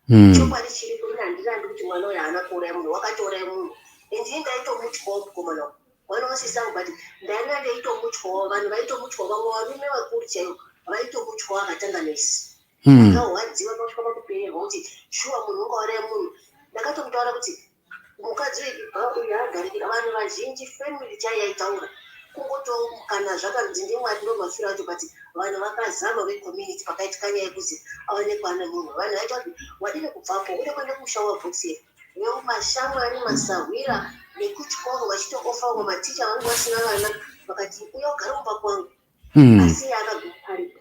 Chokwadi chiripo ini handirambi kuti mwana uyu haana kuuraya munhu wakatouraya munhu and ini ndaitomutyawo mukomana uyu mwana wasisi angu but ndanga ndaitomutyawo vanhu vaitomutyawo vamwe varume vakuru chaivo vaitomutyawo akatanga nesi. Ndakarwadziwa pasvika pakupererwa kuti shuwa munhu ungauraya munhu. Ndakatomutaura kuti mukadzi uyu haagariki vanhu vazhinji family chaiyo yaitaura kungotiwo kana zvakanzi ndimwari ndo mafiro acho but vanhu vakazama vecommunity pakaitika nyaya yekuzi aonekwa ane munhu vanhu vaita kuti wadini kubvapo ude kuenda kumusha wabhoxer vemashamwari masahwira nekuchikoro vachitoofa vamwe maticha vangu vasina vana vakati uya ugare kumba kwangu asi iye akaguma aripo.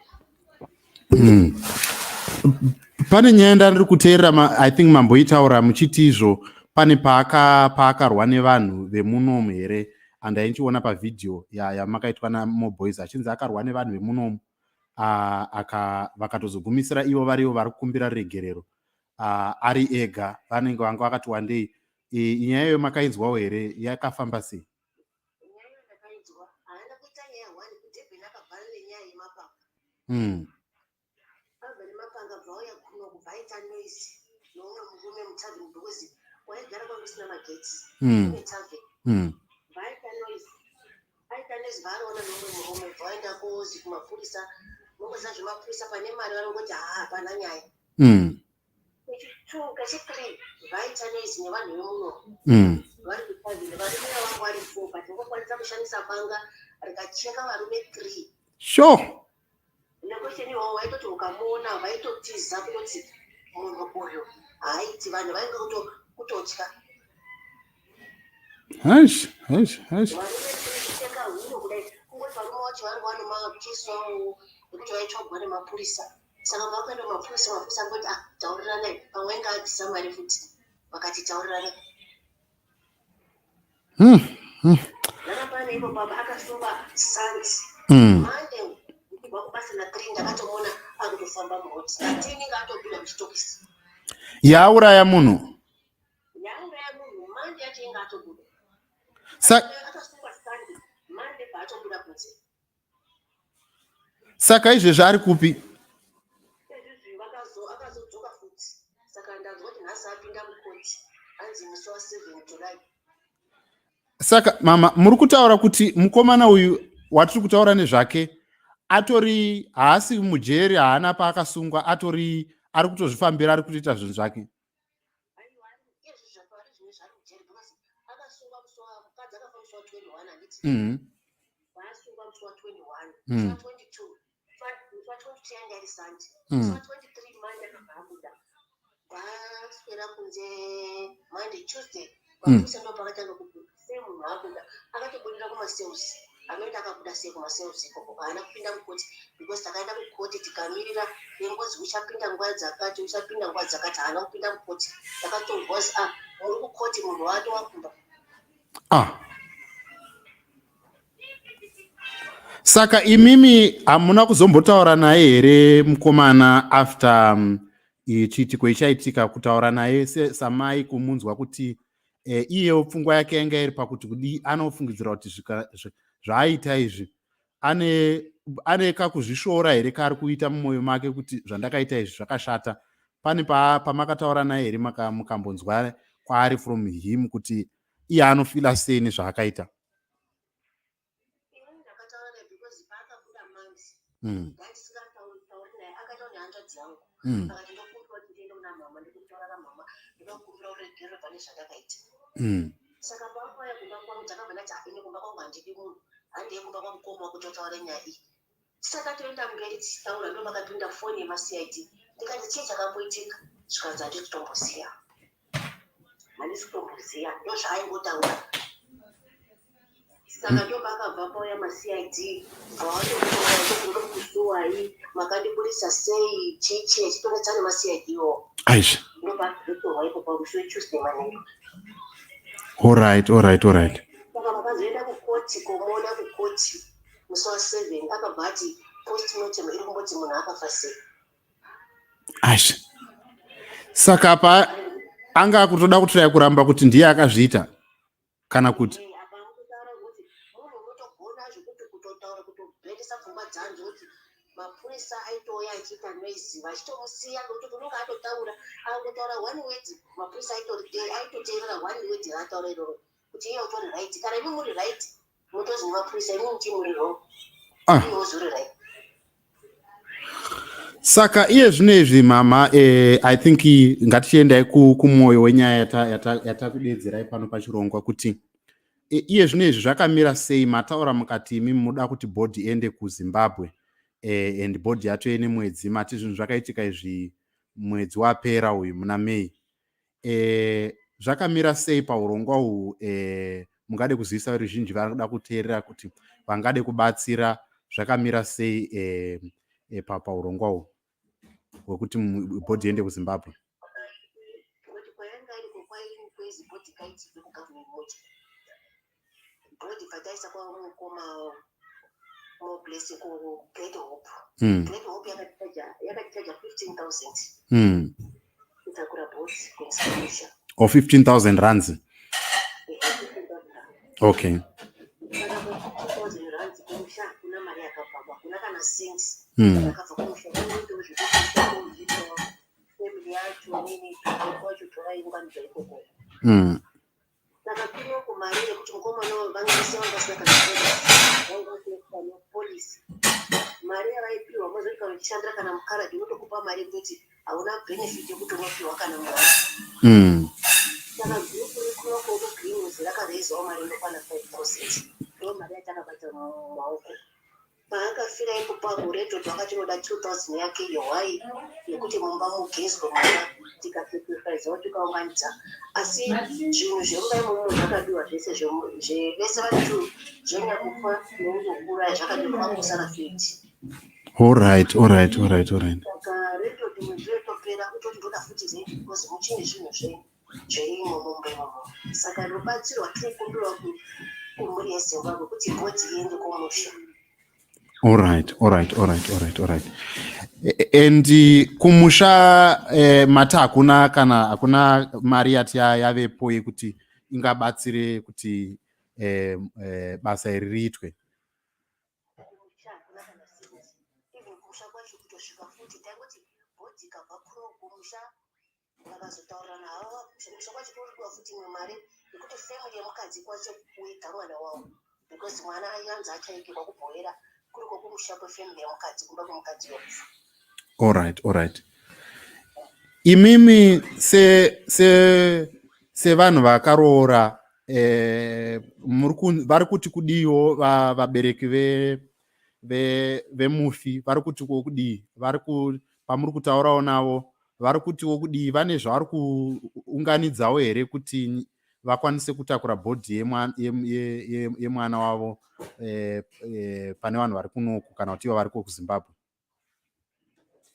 Pane nyaya ndandiri kuteerera I think mamboitaura muchiti izvo pane paakarwa nevanhu vemunomu here and ainchiona pavhidhiyo yamakaitwa namoboys achinzi akarwa nevanhu vemunomu vakatozogumisira ivo varivo vari kukumbira regerero ari ega vanenge vanga vakati wandei. Nyaya iyoyo makainzwawo here yakafamba sei? Nyaya iyoyo ndakainzwa haana kuita nyaya one kuDurban akabva nenyaya yemapanga. Abva nemapanga bva auya kuno kubva aita noise noumwe murume mutavern because kwaigara kwanga kusina magetsi. Kune tavern. Bva aita noise. Aita noise bva aroona noumwe murume bva aenda kozi kumapurisa. Mongoziva zvemapurisa pane mari vanongoti haa hapana nyaya. Kechi2 kechi3 vaita noise nevanhu vemuno. Vari kutavern varume vanga vari 4 but vokwanisa kushandisa banga rikacheka varume 3. Sure. Nekweshe iwawo vaitoti ukamuona vaitotiza kutoti munhu uyu haaiti vanhu vainge kutotya. Hash, hash, hash. Varume kucheka huro kudai kungoti varume vacho vari vano makisawo ekuti vaitsvagwa nemapurisa. Saka vakaenda kumapurisa mapurisa angoti ah tauriranai pamwe ainge abvisa mari futi vakati tauriranai. Nana pane ipo baba akasungwa Sunday. Monday Kubva kubasa na3 ndakatomuona akutofamba muroad. Na3 inenge atobuda muchitokisi. Yauraya munhu. Yauraya munhu Monday yacho inge atobuda. Akasungwa Sunday, Monday paatobuda kunze. Saka izvezvi ari kupi? Izvezvi akazodzoka futi. Saka ndanzwa kuti nhasi apinda mukoti. Hanzi musi wa7 July. Saka mama, muri kutaura kuti mukomana uyu watiri kutaura nezvake atori, haasi mujeri, haana paakasungwa, atori ari kutozvifambira, ari kutoita zvinhu zvake? Aiwa, izvi zvapari zvimwe zvari mujeri because akasungwa musi wa, mukadzi akafa musi wa21, handiti? Vaasungwa musi wa21. Musi wa22, musi wa22 yange ari Sunday. Musi wa23 Monday akabva abuda. Vaswera kunze Monday, Tuesday. Mapurisa ndo pakatanga kubuda. Sei munhu abuda? Akatobudira kumacells. Anoenda akabuda sei kumacells ikoko? Haana kupinda mukoti because takaenda kukoti tikamirira nengozi, uchapinda nguva dzakati, uchapinda nguva dzakati. Haana kupinda mukoti. Takatonzwa kuti ah, muri kukoti, munhu waatova kumba. Ah, saka imimi hamuna kuzombotaura naye here mukomana after chiitiko ichaitika, kutaura naye samai, kumunzwa kuti iyewo pfungwa yake yanga iri pakuti kudii, anofungidzira kuti zvaaita izvi, ane kakuzvisvoora here kaari kuita mumwoyo make kuti zvandakaita izvi zvakashata? Pane pamakataura naye here, mukambonzwa kwaari from him kuti iye anofeela sei nezvaakaita? Inini ndakataura naye because paakabuda manje ndandisingatauri naye, akataura nehanzvadzi yangu. Akati ndokumbira kuti ndiende kuna mama, ndikutaura namama, ndinokumbira uregerero pane zvandakaita. Saka paakauya kumba kwangu, takabva ndati, "Ah, ini kumba kwangu handidi munhu, handei kumba kwamukoma wako totaura nyaya iyi." Tisati toenda mberi tichitaura, ndo pakapinda foni yemaCID. Ndikati, "Chii chakamboitika?" Zvikanzi, "Handisi kutomboziya, handisi kutomboziya." Ndo zvaaingotaura. Saka ndo pakabva pauya maCID, bvavatokuzowai, "Makandibudisa sei?" Chichi achitonetsa nemaCID iwo. Aizvi. Ndo paakazotorwa ipo pamusi weTuesday manheru. Alright. Saka vakazoenda kukoti komuona kukoti musi wa7, akabva ati postmortem iri kumboti munhu akafa sei. Aizvi, saka pa anga akutoda kutraya kuramba kuti ndiye akazviita kana kuti? Apa akutotaura kuti munhu unotogona zvekuti kutotaura, kutobhendesa pfungwa dzangu kuti mapurisa aitouya achiita noise, vachitomusiya nokuti unonge atotaura, akangotaura one word, mapurisa aitoteerera one word raataura iroro kuti iye utori right. Kana imi muri right, mutozi nemapurisa, imi muti muri wrong. Iye wozi uri right. Saka iye zvino izvi mama, I think ngatichiendai kumwoyo wenyaya yatakudedzerai pano pachirongwa kuti iye zvino izvi zvakamira sei. Mataura mukati imi muda kuti body iende kuZimbabwe, and body yacho ine mwedzi, mati zvinhu zvakaitika izvi mwedzi wapera uyu muna May. Zvakamira sei paurongwa uhu? Mungade kuzivisa veruzhinji varikuda kuteerera kuti vangade kubatsira, zvakamira sei paurongwa uhu hwekuti body iende kuZimbabwe? Kuti kwayanga iriko kwezi body kaitirwe kugovernment mortuary. Body pataisa kwamukoma Moblessing kuGreat Hope. Great Hope yakatichaja 15,000 kutakura body kuendesa kumusha. Or 15,000 rands? Okay. Saka pa 15,000 rands kumusha hakuna mari yakabva, hakuna kana cent yakabva kumusha. Kunoitawo zvekuti family yacho nini kwacho torainganidza ikoko. Saka kunoko mari yekuti mukomana vangese vanga vasina kana vanga vasina policy, mari yavaipiwa mozoti kana uchishandira kana mukaradhi, unotokupa mari yekutoti hauna benefit yekuti unopiwa kana mari. Saka gurupu rekunoko kuGreenways rakarezawo mari inokwana 5000, ndo mari yatakabata mumaoko. Paakafira ipo pamuredhodho akatinoda 2000 yake yehwai yekuti mumba mugezwe mumba, tikasacrificewo tikaunganidza. Asi zvinhu zvemumba imomo zvakabiwa zvese, vese vari two, zvenyakufa neungokura zvakabiwa, kwangosara 30. Alright. Saka redhodhi mwedzi wetopera, utoti ndoda futi rent because muchine zvinhu zvenyu zviri imomo mumba imomo. Saka rubatsiro rwatinokumbirwa kumhuri yeZimbabwe kuti body iende kumusha. Alright, alright, alright, alright, alright. And kumusha mati hakuna kana hakuna mari yati yavepo yekuti ingabatsire kuti basa iri riitwe. Kumusha hakuna kana cent. Even kumusha kwacho kutosvika futi taingoti bhodhi ikabva kuno kumusha vakazotaurirana havo kumusha kwacho kunodiwa futi imwe mari yekuti family yemukadzi ikwanise kuviga mwana wavo because mwana aianzi achaigirwa kuBuhera kuri kwokumusha kwefamily yemukadzi kumba kwemukadzi wekufa. Alright. Imimi se se sevanhu vakaroora, vari kuti kudiwo vabereki vemufi vari kutiwo kudii? Vari ku pamuri kutaurawo navo vari kutiwo kudii? Vane zvavari kuunganidzawo here kuti vakwanise kutakura bhodhi yemwana wavo pane vanhu vari kunoku kana kuti ivo vari kuZimbabwe?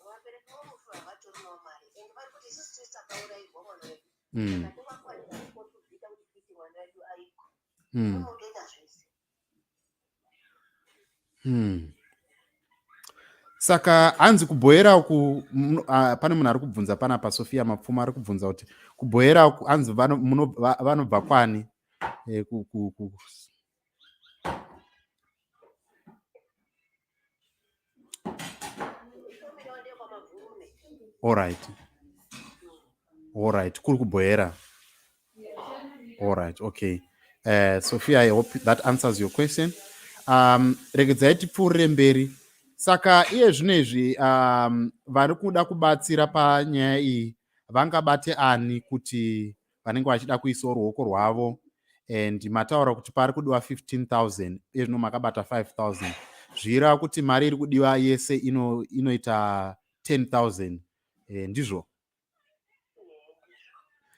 Vabereki vomufi havatorinawo mari and vari kuti isusu tisi takaurayirwa mwana wedu. Saka tovakwanisa kucontributa kuti tiiti mwana wedu aigwa. Unotoita zvese. Saka hanzi kuBuhera uku pane munhu ari kubvunza panapa, Sofia Mapfuma ari kubvunza kuti kuBuhera uku hanzi vanobva kwani? Eh, ku, ku, ku. Family yavo ndeyekwaMabvurume. Alright, kuri kuBuhera. Alright, okay. Sophia, I hope that answers your question. Regedzai tipfuurire mberi. Saka iye zvino izvi vari kuda kubatsira panyaya iyi vangabate ani kuti vanenge vachida kuisawo ruoko rwavo? And mataura kuti pari kudiwa 15,000, iye zvino makabata 5000, zvireva kuti mari iri kudiwa yese inoita 10,000, ndizvo?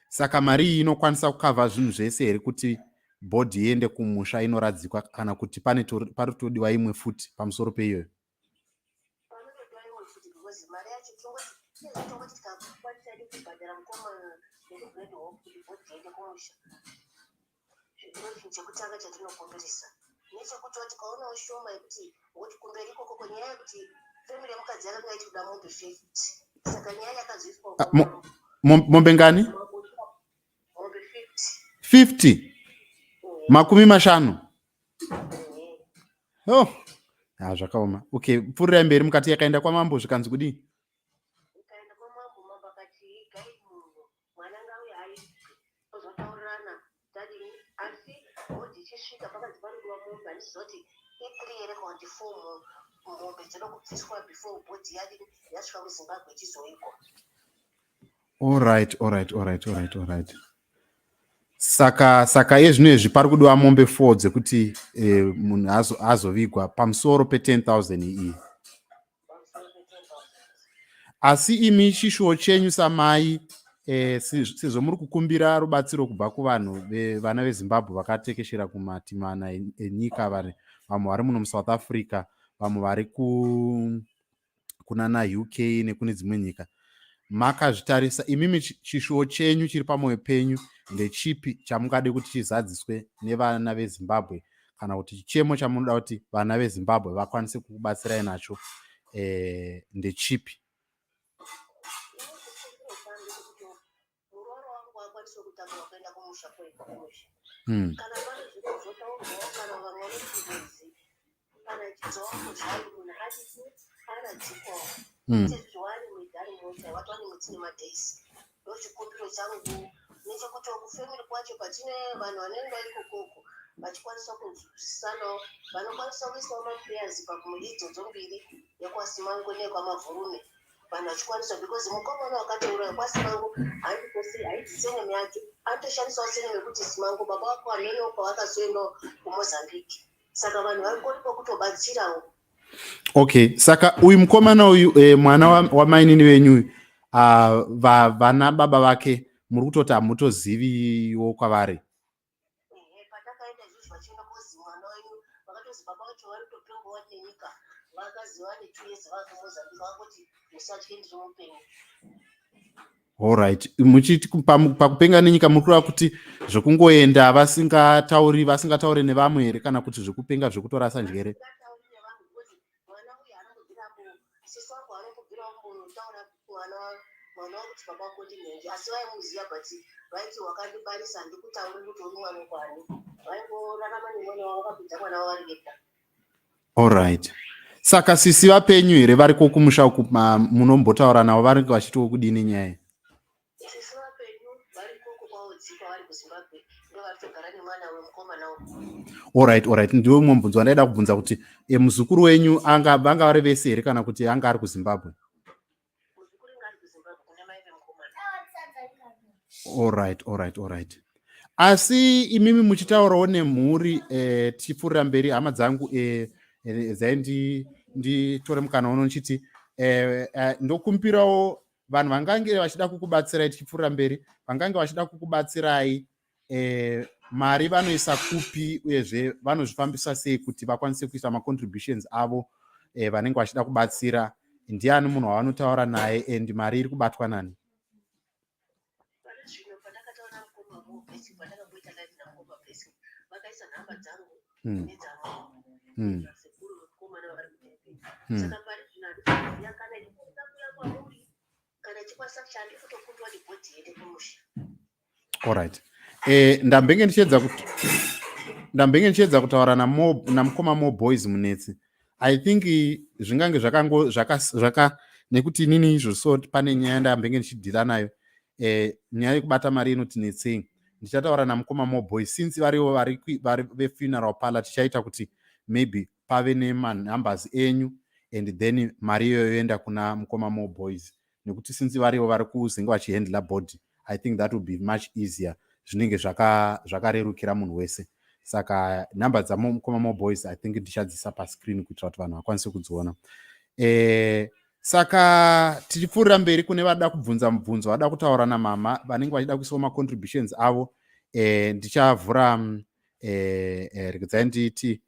Saka mari iyi inokwanisa kukavha zvinhu zvese here kuti bhodhi iende kumusha inoradzikwa, kana kuti pane pari kutodiwa imwe futi pamusoro peiyoyo? Panotodiwa imwe futi because mari yacho tongoti tikakwanisa hedu kubhadhara mukoma nekuGreat Hope kuti bhodhi iende kumusha, ndo chinhu chekutanga chatinokumbirisa, nechekuti tikaonawo shoma yekuti ngokuti kumberi ikoko kwenyaya yekuti family yemukadzi yakanga ichikuda mombe 50, saka nyaya yakazoiswa Ah, mombe ngani? Mombe 50. 50? 50? Oh, ha, zvakaoma. Okay, pfuurirai mberi. Mukati yakaenda kwamambo zvikanzi kudii? Ikaenda kwamambo, mambo akati igai munhu, mwana ngauye aigwe, ozotaurirana tadini. Asi bhodhi ichisvika pakanzi panodiwa mombe, handiziva kuti i3 here kana kuti 4 mombe dzoda kubviswa before bhodhi yadini yasvika kuZimbabwe ichizoigwa. Alright. Saka iye zvino izvi pari kudiwa mombe 4 dzekuti munhu azovigwa pamusoro pe10,000 iyi. Pamusoro pe10,000. Asi imi chishuwo chenyu samai, sezvo muri kukumbira rubatsiro kubva kuvanhu vana veZimbabwe vakatekeshera kumatimana enyika, vari vamwe vari muno muSouth Africa, vamwe vari kunana UK nekune dzimwe nyika, makazvitarisa imimi, chishuwo chenyu chiri pamwoyo penyu ndechipi chamungade kuti chizadziswe nevana veZimbabwe, kana kuti chichemo chamunoda kuti vana veZimbabwe vakwanise kukubatsirai nacho ndechipi? Muroora wangu akwanise kutakura kuenda kumusha kwedu kumusha. Kana pane zviro zvotaurwawo, kana vamwe vanoti ngozi kana ichidzowapo zvayo, munhu adini aradzikwawo. Sezvo wane mwedzi ari mota, watova nemwedzi nemadays. Ndochikumbiro changu, nechekuti kufamily kwacho patine vanhu vanoenda ikokoko vachikwanisa kunzwisisanawo, vanokwanisa kuisawo maprayers pakumhuri idzodzo mbiri, yekwaSimango neyekwaMavhurume, vanhu vachikwanisa, because mukomana wakatouraya kwaSimango haidzi surname yake, anotoshandisawo surname yekuti Simango. Baba wako amene kwavakazoendawo kuMozambique, saka vanhu vari koripo kutobatsirawo. Okay, saka uyu mukomana uyu, mwana wamainini venyu uyu, vana baba vake muri kutoti hamutoziviwo kwavari? Ehe, patakaenda izvozvo vachienda kozi mwana wenyu, vakatozi baba vacho vari kutopengawa nenyika, vakaziva ne2 years vakumozambique, vakangoti musatye, ndiri mupenyu. Alright, muchiti pakupenga nenyika muri kureva kuti zvekungoenda vasingatauri nevamwe here, kana kuti zvekupenga zvekutorasa njere? Vasingatauri nevanhu because Kuti baba vako ndinhengi, asi vaimuziva, but vaiti wakandibarisa, handikutauri kuti uri mwana kwani. Vaingorarama nemwana wavo, vakapedza mwana wavo vari vega. Alright, saka sisi vapenyu here variko kumusha uku? Munombotaura navo? Vanenge vachitiwo kudini nyaya? Sisi vapenyu, varikoko kwaodzikwa, vari kuZimbabwe, ndo vari kutogara nemwana wemukomana uku. Alright, ndiwe mumwe mubvunzo wandaida kubvunza kuti muzukuru wenyu anga vanga vari vese here kana kuti anga ari kuZimbabwe? Muzukuru inga ari kuZimbabwe kuna mai vemukomana. Alright, asi imimi muchitaurawo nemhuri, tichipfuurira mberi, hama dzangu, zai nditore mukana uno ndichiti ndokumbirawo vanhu vangange vachida kukubatsirai, tichipfuurira mberi, vangange vachida kukubatsirai, mari vanoisa kupi, uyezve vanozvifambisa sei kuti vakwanise kuisa macontributions avo? Vanenge vachida kubatsira, ndiani munhu wavanotaura naye and mari iri kubatwa nani? Pane zvino pandakataura mukoma Mo Blessing, pandakamboita live namukoma Blessing, vakaisa nhamba dzangu nedzavo sekuru vemukomana vari kuDurban. Saka pari zvino handikuziva kana ichikwanisa kuuya kwamuri, kana ichikwanisa kuti handiri kutokundwa nebody yende kumusha. Alright, ndambenge ndichiedza kutaura namukoma Mo Boys Munetsi. I think zvingange zvakango zvaka, zvaka nekuti inini izvo, so pane nyaya ndambenge ndichidhila nayo, nyaya yekubata mari inotinetsei. Ndichataura namukoma Mo Boys since varivo vari vefuneral parlor. Tichaita kuti maybe pave nemanumbers enyu and then mari iyoyo yoenda kuna mukoma Mo Boys, nekuti since varivo vari kuzenge vachihandla body, I think that will be much easier. Zvinenge zvakarerukira munhu wese. Saka nhamba dzamukoma Mo Boys, I think ndichadzisa pascreen kuitira kuti vanhu vakwanise kudziona. Saka tichipfuurira mberi, kune vada kubvunza mubvunzo, vada kutaura namama, vanenge vachida kuisawo macontributions avo, ndichavhura, regedzai nditi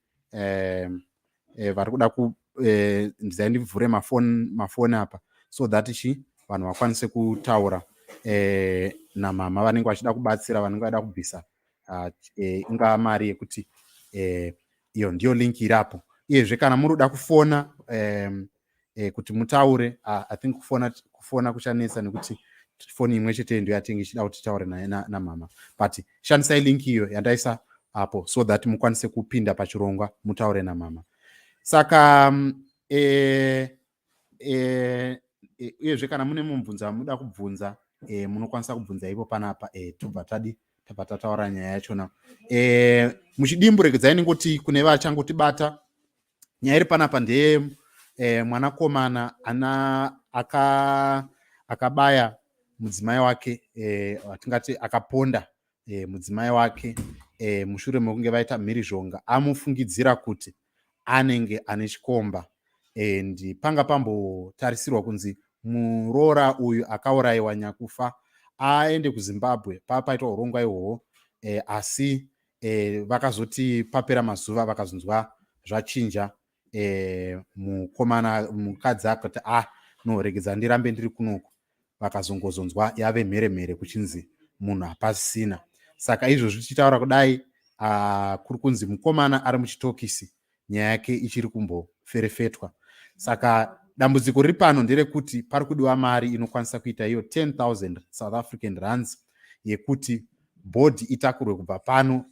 vari kuda ku ndizai ndivhure mafoni apa so that chi vanhu vakwanise kutaura namama, vanenge vachida kubatsira, vanenge vachida kubvisa, ingava mari yekuti iyo ndiyo link irapo. Uyezve kana muri kuda kufona kuti mutaure, I think kufona kuchanetsa nekuti foni imwe chete ndiyo yatinge ichida kuti titaure naye namama, but shandisai link iyo yandaisa apo so that mukwanise kupinda pachirongwa, mutaure namama. Saka uyezve kana mune mubvunzo wamuda kubvunza, munokwanisa kubvunza ipo panapa, tobva tadi tabva tataura nyaya yachona muchidimbu. Regedzai ningoti kune vachangotibata, nyaya iri panapa ndeye mwanakomana ana akabaya mudzimai wake, atingati akaponda mudzimai wake mushure mekunge vaita mhirizhonga. Amufungidzira kuti anenge ane chikomba and panga pambotarisirwa kunzi muroora uyu akaurayiwa nyakufa aende kuZimbabwe, papaitwa urongwa ihwohwo, asi vakazoti papera mazuva vakazonzwa zvachinja. Mukomana, mukadzi akati, "Ah no, regedza ndirambe ndiri kunoku." Vakazongozonzwa yave mheremhere kuchinzi munhu hapasisina. Saka izvozvi tichitaura kudai, kuri kunzi mukomana ari muchitokisi, nyaya yake ichiri kumboferefetwa. Saka dambudziko riri pano nderekuti pari kudiwa mari inokwanisa kuita iyo 10,000 South African rands yekuti body itakurwe kubva pano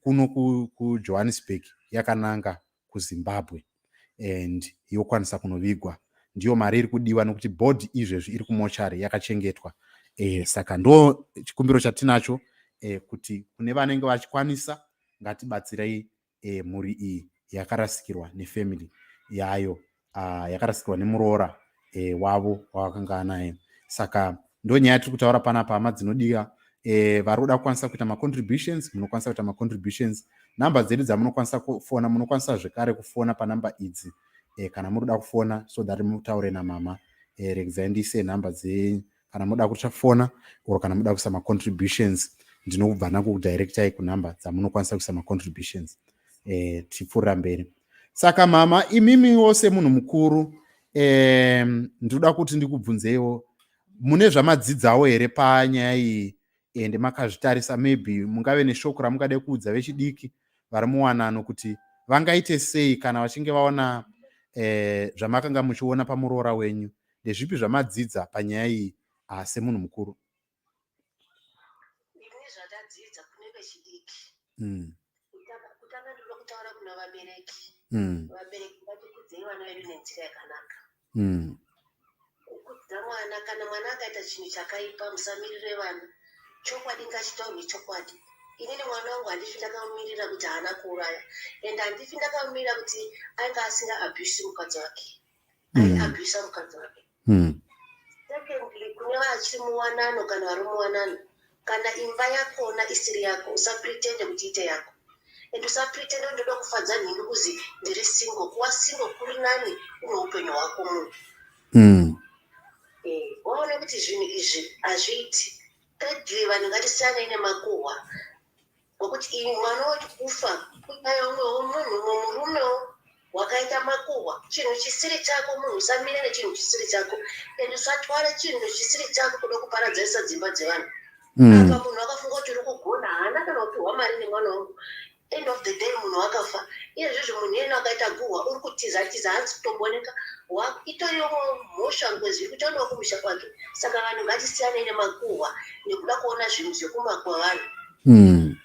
kuno kuJohannesburg yakananga kuZimbabwe and yokwanisa kunovigwa. Ndiyo mari iri kudiwa nekuti body izvezvi iri kumochari yakachengetwa. Saka ndo chikumbiro chatinacho, kuti kune vanenge vachikwanisa, ngatibatsirei mhuri iyi yakarasikirwa nefamily yayo, yakarasikirwa nemuroora wavo wavakanga anaye. Saka ndo nyaya yatiri kutaura panapa, hama dzinodiwa. Vari kuda kukwanisa kuita macontributions, munokwanisa kuita macontributions. Nhamba dzedu dzamunokwanisa kufona, munokwanisa zvekare kufona panhamba idzi, kana muri kuda kufona so that mutaure namama. Regedzai ndiise nhamba dze kana muda kufona or kana muda kuisa macontributions, ndinobva nakudirectai kunhamba dzamunokwanisa kuisa macontributions. Tichipfuurira mberi, saka mama, imimiwo semunhu mukuru, ndinoda kuti ndikubvunzeiwo, mune zvamadzidzawo here panyaya iyi ende makazvitarisa? Maybe mungave neshoko ramungade kuudza vechidiki vari muwanano kuti vangaite sei kana vachinge vaona zvamakanga muchiona pamuroora wenyu. Ndezvipi zvamadzidza panyaya iyi? Semunhu mukuru. Ini zvandadzidza kune vechidiki. Kutanga ndinoda kutaura kuna vabereki. Vabereki, ngatikudzei vana vedu nenzira yakanaka. Kukudza mwana, kana mwana akaita chinhu chakaipa, musamirire vana. Chokwadi ngachitaurwe chokwadi. Inini mwana wangu handifi ndakamumirira kuti haana kuuraya, and handifi ndakamumirira kuti ainge asinga abuse mukadzi wake. Aiabusa mukadzi wake. Secondly, kune vachiri muwanano kana vari muwanano, kana imba yakona isiri yako, usapretende kuti ite yako, and usapretende kuti ndoda kufadza nhingi kuzi ndiri single. Kuva single kuri nani, une upenyu hwako munhu. Waona kuti zvinhu izvi hazviiti. Thirdly, vanhu ngatisiyanei nemakuhwa, ngokuti iyi mwana wekufa kudai umwewo munhu, umwe murumewo wakaita makuhwa. Chinhu chisiri chako, munhu usamira nechinhu chisiri chako, and usatwara chinhu chisiri chako kuda kuparadzanisa dzimba dzevanhu. Apa munhu akafunga kuti uri kugona, haana kana kupiwa mari nemwana wangu. End of the day munhu akafa. Iyezvizvi munhu iyena akaita guhwa, uri kutiza tiza, haasi kutombooneka. Itoriwo mhosva, ngozi iri kutoonekwa kumusha kwake. Saka vanhu ngatisiyanei nemakuhwa nekuda kuona zvinhu zvekumakuhwa vanhu. And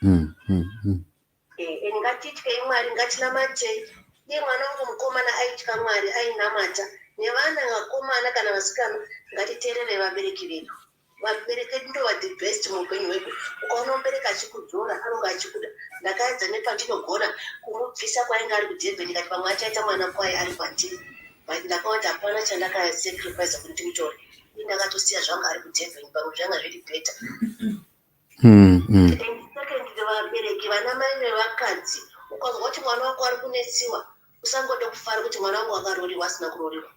ngatityei Mwari, ngatinamatei. Iye mwana wangu mukomana aitya Mwari, ainamata. Nevana vakomana kana vasikana, ngatiteerere vabereki vedu. Vabereki vedu ndova the best muupenyu hwedu. Ukaona mubereki achikudzora, anonge achikuda. Ndakaedza nepandinogona kumubvisa kwainge ari kuDurban, ndikati pamwe achaita mwana kwaye ari kwandiri, but ndakaona kuti hapana chandakasacrifice kuti ndimutore. Ii, ndakatosiya zvanga ari kuDurban, pamwe zvanga zviri better. And secondly, vabereki, vana mai nevakadzi, ukanzwa kuti mwana wako ari kunetsiwa, usangode kufara kuti mwana wangu akaroriwa. Asina kuroriwa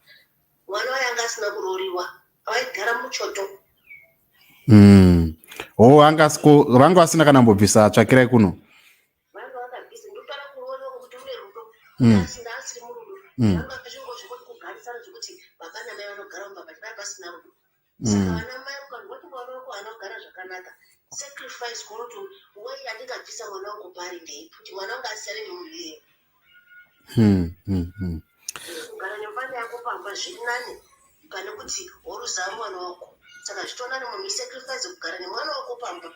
mwana waye, anga asina kuroriwa, vaigara muchoto. Oh, vanga vasina kana mbobvisa tsvakirai kuno. Vanga vakabvisa. Ndotara kuroriwa kwekuti une rudo. Asina, asiri murudo. Vanga vachingozvingoti kugarisana zvekuti baba namai vanogara mumba, but vaya pasina rudo. Saka vana mai, ukanzwa kuti mwana wako haana kugara zvakanaka, sacrifice kuona kuti wai andingabvisa mwana wangu pari ndeipi kuti mwana wangu asiyane nemunhu iyeye. Kugara nemvana yako pamba zviri nani pane kuti woruza mwana wako. Saka zvitonani munhu isacrifice kugara nemwana wako pamba.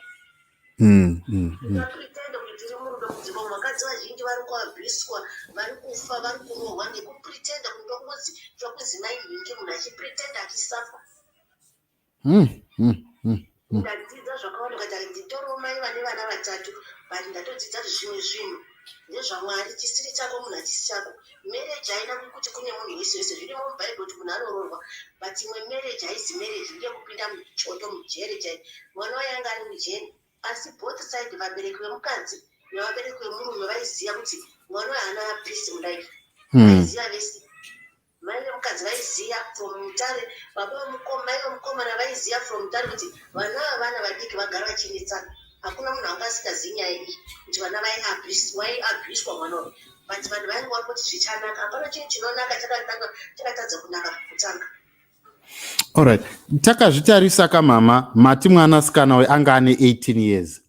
Usapretende kuti tiri murudo mudzimba. Vakadzi vazhinji vari kuabhuswa, vari kufa, vari kurohwa nekupretenda kuti ndokunzi tokunzi mai nhingi, munhu achipretenda achisafa. Ndadzidza zvakawanda kuti nditoriwo mai vane vana vatatu, but ndatodzidza kuti zvimwe zvinhu ndezvaMwari. Chisiri chako munhu hachisi chako. Marriage haina kuti kune munhu wese wese. Zvirimo mubhaibheri kuti munhu anoroorwa, but imwe marriage haizi marriage, ndeyekupinda muchoto, mujere chai. Mwana waye anga ari mujeri, asi both side, vabereki vemukadzi nevabereki vemurume, vaiziva kuti mwana waye haana peace mulife. Vaiziva vese. Mai vemukadzi vaiziva from Mutare, baba mai vemukomana vaiziva from Mutare kuti vana ava vana vadiki vagara vachinetsana. Hakuna munhu anga asingazivi nyaya iyi kuti vana vaiabhuswa mwana uyu, but vanhu vainge vari kuti zvichanaka. Hapana chinhu chinonaka chakatadza kunaka kutanga. Alright, takazvitarisa kamama, mati mwanasikana uyu anga ane 18 years,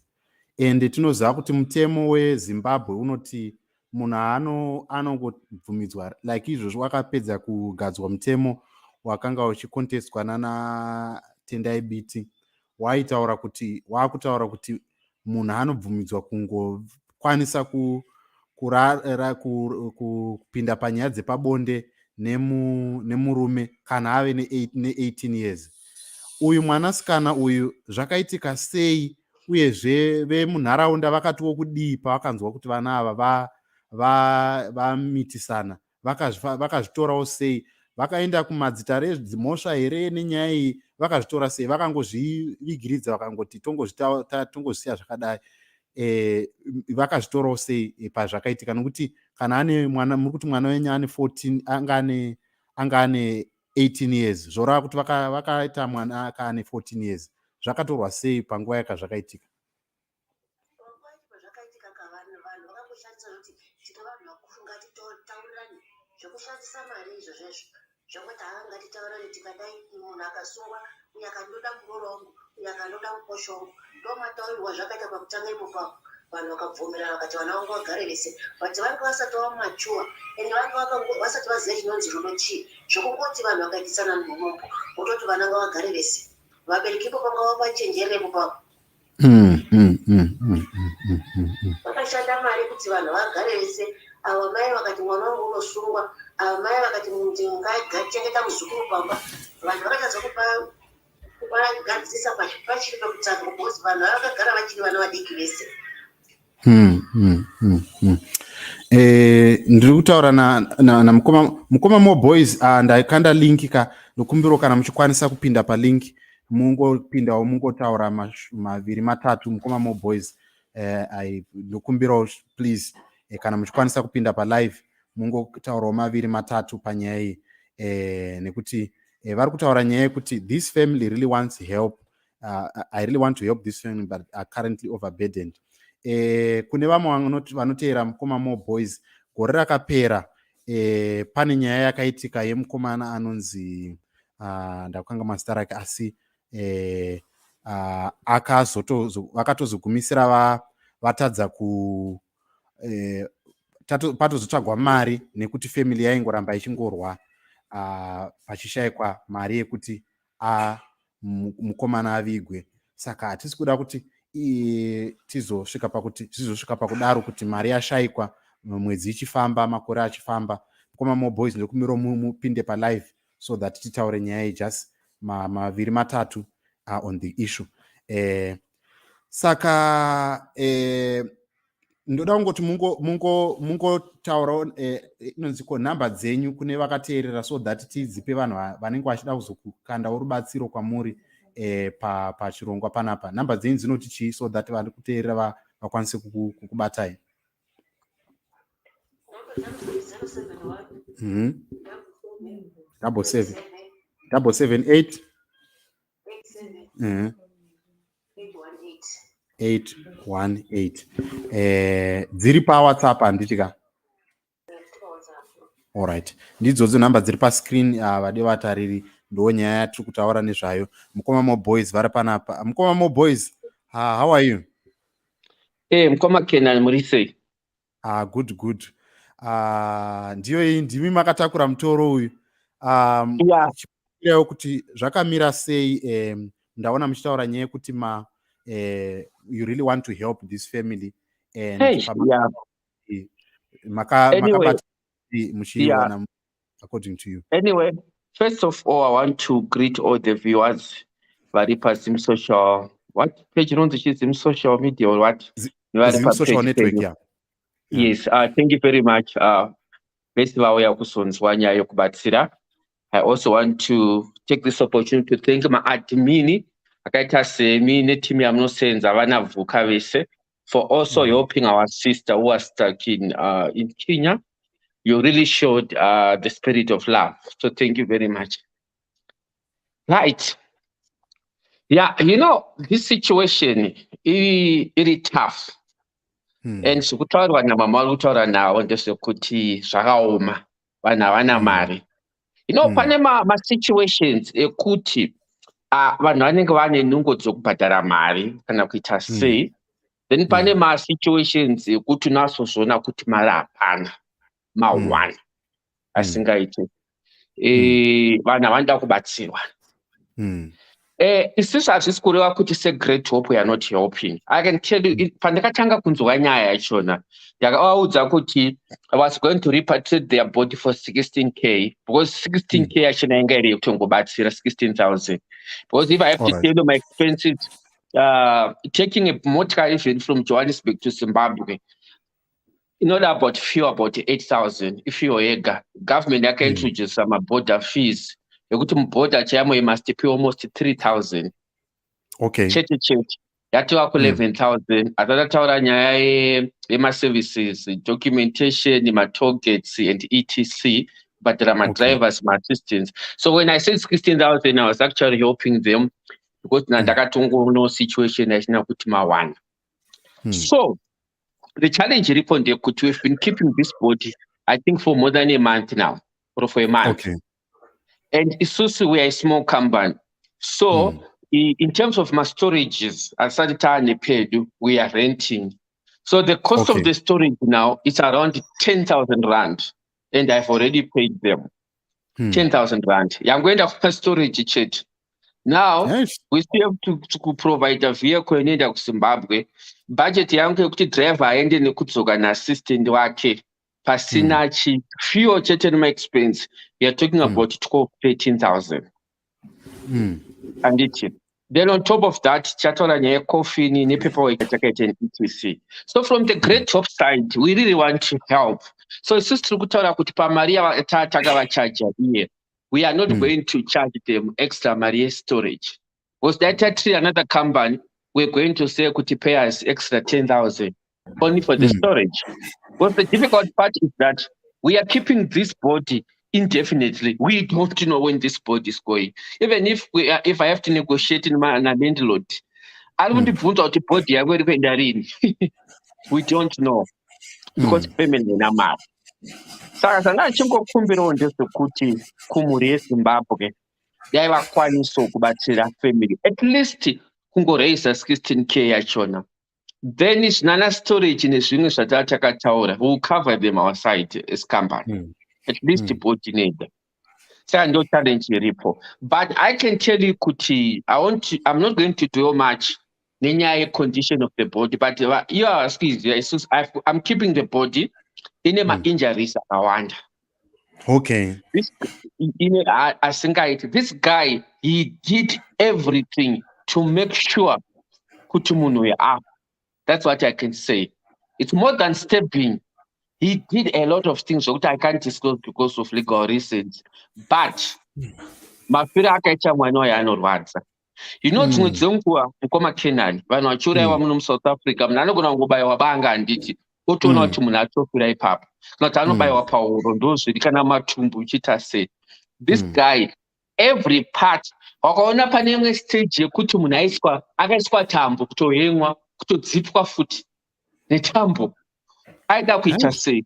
and tinoziva kuti mutemo weZimbabwe unoti munhu anongobvumidzwa like izvozvo wakapedza kugadzwa mutemo wakanga uchikontestwa nana Tendai Biti, waitaura kuti, waakutaura kuti munhu anobvumidzwa kungokwanisa kupinda panyaya dzepabonde nemurume kana ave ne18 years. Uyu mwanasikana uyu zvakaitika sei? Uyezve vemunharaunda vakatiwo kudii pavakanzwa kuti vana ava vamitisana? Vakazvitorawo sei? Vakaenda kumadzitare edzimhosva here nenyaya iyi? Vakazvitora sei? Vakangozvivigiridza, vakangoti tongozvisiya zvakadai? Vakazvitorawo sei pazvakaitika? Nokuti kana ane mwana, muri kuti mwana wenyu ane 14, anga ane 18 years, zvoreva kuti vakaita mwana aka ane 14 years. Zvakatorwa sei panguva yakazvakaitika? Zvakaitika ka, vanhu vakangoshandisa kuti tine vanhu vakuru, ngatitaurirane. Zvekushandisa mari izvo zvezvo zvokuti haa, ngatitaurirane, tikadai munhu akasungwa, uyu akandoda muroora wangu, uyu akandoda mukosho wangu. Ndo mataurirwa zvakaita pakutanga ipopapo. Vanhu vakabvumirana, vakati vana vangu vagare vese, but vanga vasati vamature and vanga vasati vaziva chinonzi rudo chii. Zvokungoti vanhu vakaitisana nhumbu, vototi vana ngavagare vese. Vabereki ipo panga vachenjerepo papo. Vakashanda mari kuti vanhu vagare vese. Ava mai vakati mwana wangu unosungwa, ava mai vakati ngachengeta muzukuru pamba. Vanhu vakatadza kupa kuvagadzirisa pachiri pekutanga, because vanhu vavakagara vachiri vana vadiki vese. Ndiri kutaura na mukoma Mo Boys. Ndakanda link ka, ndokumbiro kana muchikwanisa kupinda palink, mungopindawo, mungotaura maviri matatu. Mukoma Mo Boys, ndokumbirawo please, kana muchikwanisa kupinda palive, mungotaurawo maviri matatu panyaya iyi, nekuti vari kutaura nyaya yekuti this family really wants help. I really want to help this family but are currently overburdened. Kune vamwe vanoteera mukoma Mo Boys, gore rakapera pane nyaya yakaitika yemukomana anonzi, ndakanga mazita rake, asi vakatozogumisira vatadza ku patozotsvagwa mari nekuti family yaingoramba ichingorwa, pachishayikwa mari yekuti mukomana avigwe. Saka hatisi kuda kuti tizosvika pakuti zvizosvika pakudaro, kuti mari yashayikwa, mwedzi ichifamba, makore achifamba. Mukoma Mo Boys, ndokumbira mupinde palive so that titaure nyaya iyi, just maviri matatu on the issue. Saka ndoda kungoti mungotaurawo inonzi ko nhamba dzenyu kune vakateerera, so that tidzipe vanhu vanenge vachida kuzokukandawo rubatsiro kwamuri pachirongwa panapa. Nhamba dzenyu dzinoti chii, so that vari kuteerera vakwanise kukubatai? 77 778 818. Dziri paWhatsApp, handiti ka? Alright, ndidzodzo nhamba dziri pascreen. Vade vatariri, ndo nyaya yatiri kutaura nezvayo. Mukoma Mo Boys vari panapa. Mukoma Mo Boys, how are you? Hey, mukoma Kenan, muri sei? Ah, good, good. Ndiyo iyi, ndimi makatakura mutoro uyu. Yeah. Kuti zvakamira sei? Ndaona muchitaura nyaya yekuti you really want to help this family and hey, yeah. Makabata anyway, muchiona, yeah. According to you. Anyway, first of all, I want to greet all the viewers vari paZim Social, what page inonzi chiZim Social Media or what? Zim Social Network, yeah. Yes, thank you very much. Vese vauya kuzonzwa nyaya yokubatsira. I also want to take this opportunity to thank maadmin akaita semi netimu yamunosenza, vana Vhuka vese, for also helping our sister who was stuck in Kenya. You really showed the spirit of love, so thank you very much. Right, yeah, this situation iri tough and zvekutaurwa namama vari kutaura navo ndezvekuti zvakaoma, vanhu havana mari. Pane masituations ekuti vanhu vanenge vane nungo dzokubhadhara mari kana kuita sei. Then pane masituations ekuti unasozviona kuti mari hapana, ma1 asingaiti. Vanhu havanoda kubatsirwa. Isusu hazvisi kureva kuti seGreat Hope we are not helping. I can tell you, pandakatanga kunzwa nyaya yachona, ndakavaudza kuti I was going to repatriate their body for 16K, because 16K yachona yanga iri yekutongobatsira, 16,000, because if I have to tell you my expenses, taking a motor even from Johannesburg to Zimbabwe inoda about fuel, about 8000 ifuel yega. Government yakaintroduce maborder fees ekuti muborder chaimo you must pay almost 3000 chete chete, yatova ku11,000. Hatata nyaya yemaservices, documentation, matollgates and etc, kubhadhara madrivers, maassistants. So when I said 16,000, I was actually helping them because ndakatongono situation yachina kuti mawana. So the challenge iripo ndeyekuti we've been keeping this body, I think, for more than a month now, or for a month, and isusu we are a small company, so in terms of my storages, asati taane pedu, we are renting. So the cost of the storage now is around 10,000 rand, and I've already paid them. 10,000 rand yangoenda kupastorage chete. Now we still have to provide a vehicle inoenda kuZimbabwe. Budget yangu yekuti driver aende nekudzoka neassistant wake pasina chi fuel chete nemaexpense, we are talking about 12 13,000. Anditi then on top of that tichataura nyaya yecoffin nepaperwork yatakaita etc. So from the Great Hope side, we really want to help. So isusu tiri kutaura kuti pamari yatakavachaja iye, we are not going to charge them extra mari yestorage, because dai tatiri another company, we're going to say kuti pay us extra 10,000 only for the storage, because the difficult part is that we are keeping this body indefinitely. We don't know when this body is going. Even if I have to negotiate nalandlord, ari kundibvunza kuti body yako iri kuenda rini. We don't know because family haina mari. Saka zvanga ndichingokumbirawo ndezvekuti kumhuri yeZimbabwe, dai vakwanisawo kubatsira family, at least kungoraisa 16K yachona. Then zvinana storage nezvimwe zvataa takataura, we will cover them our side as company. At least body inoenda. Saka ndo challenge iripo, but I can tell you kuti I'm not going to do much nenyaya yecondition of the body, but iyo havasi kuiziva. Isusu I'm keeping the body ine mainjuries akawanda. This ine asingaiti. This guy, he did everything to make sure kuti munhu uyu afa. That's what I can say. It's more than stabbing. He did a lot of things zvokuti I can't disclose because of legal reasons, but mafiro akaita mwana uyu anorwadza. Dzimwe dzenguva, mukoma Kenani, vanhu vachiurayiwa muno muSouth Africa, munhu anogona kungobayiwa banga, handiti, otoona kuti munhu atofira ipapo, kana kuti anobayiwa pauro, ndo zviri, kana matumbu uchiita sei. This guy, every part. Wakaona pane imwe stage yekuti munhu aiswa, akaiswa tambo, kutohemwa, kutodzipwa futi netambo. Aida kuita sei?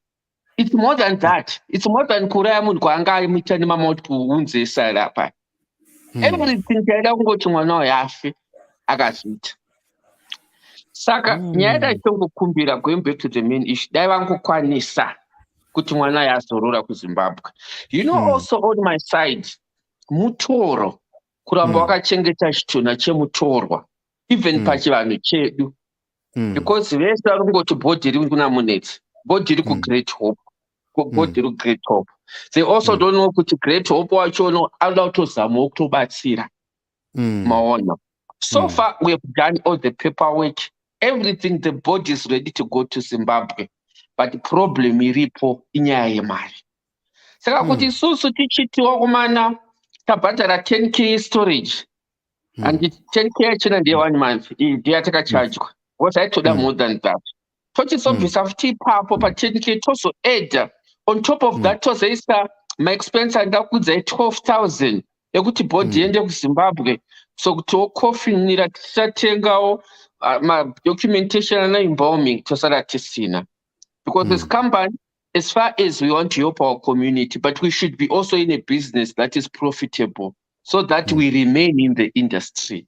It's more than that. It's more than kuuraya munhu kwaanga amuita nemamultiple wounds esara apa. Everything chaida kungoti mwana uyu afe, akazviita. Saka nyaya yataitongokumbira, going back to the main issue, dai vangokwanisa kuti mwana uyu azorora kuZimbabwe. Also on my side, mutoro kuramba wakachengeta chitunha chemutorwa, even pachivanhu chedu, because vese vari kungoti body riri kuna Munetsi, body riri kuGreat Hope, body riri kuGreat Hope. They also don't know kuti Great Hope wachono anoda kutozamawo kutobatsira. Maona, so far we have done all the paperwork, everything. The body is ready to go to Zimbabwe, but problem iripo inyaya yemari. Saka kuti isusu tichitiwa kumana tabhadhara 10K storage, and 10K yachona ndeye one month, iyi ndiyatakachajwa because aitoda more than that. Tochizobvisa futi ipapo pa10K, tozoadda on top of that, tozoisa maexpense andakudzai, 12,000 ekuti body iende kuZimbabwe. So kuti wokofinira, tichatengawo madocumentation ana embalming, tosara tisina, because as company, as far as we want to help our community, but we should be also in a business that is profitable so that we remain in the industry.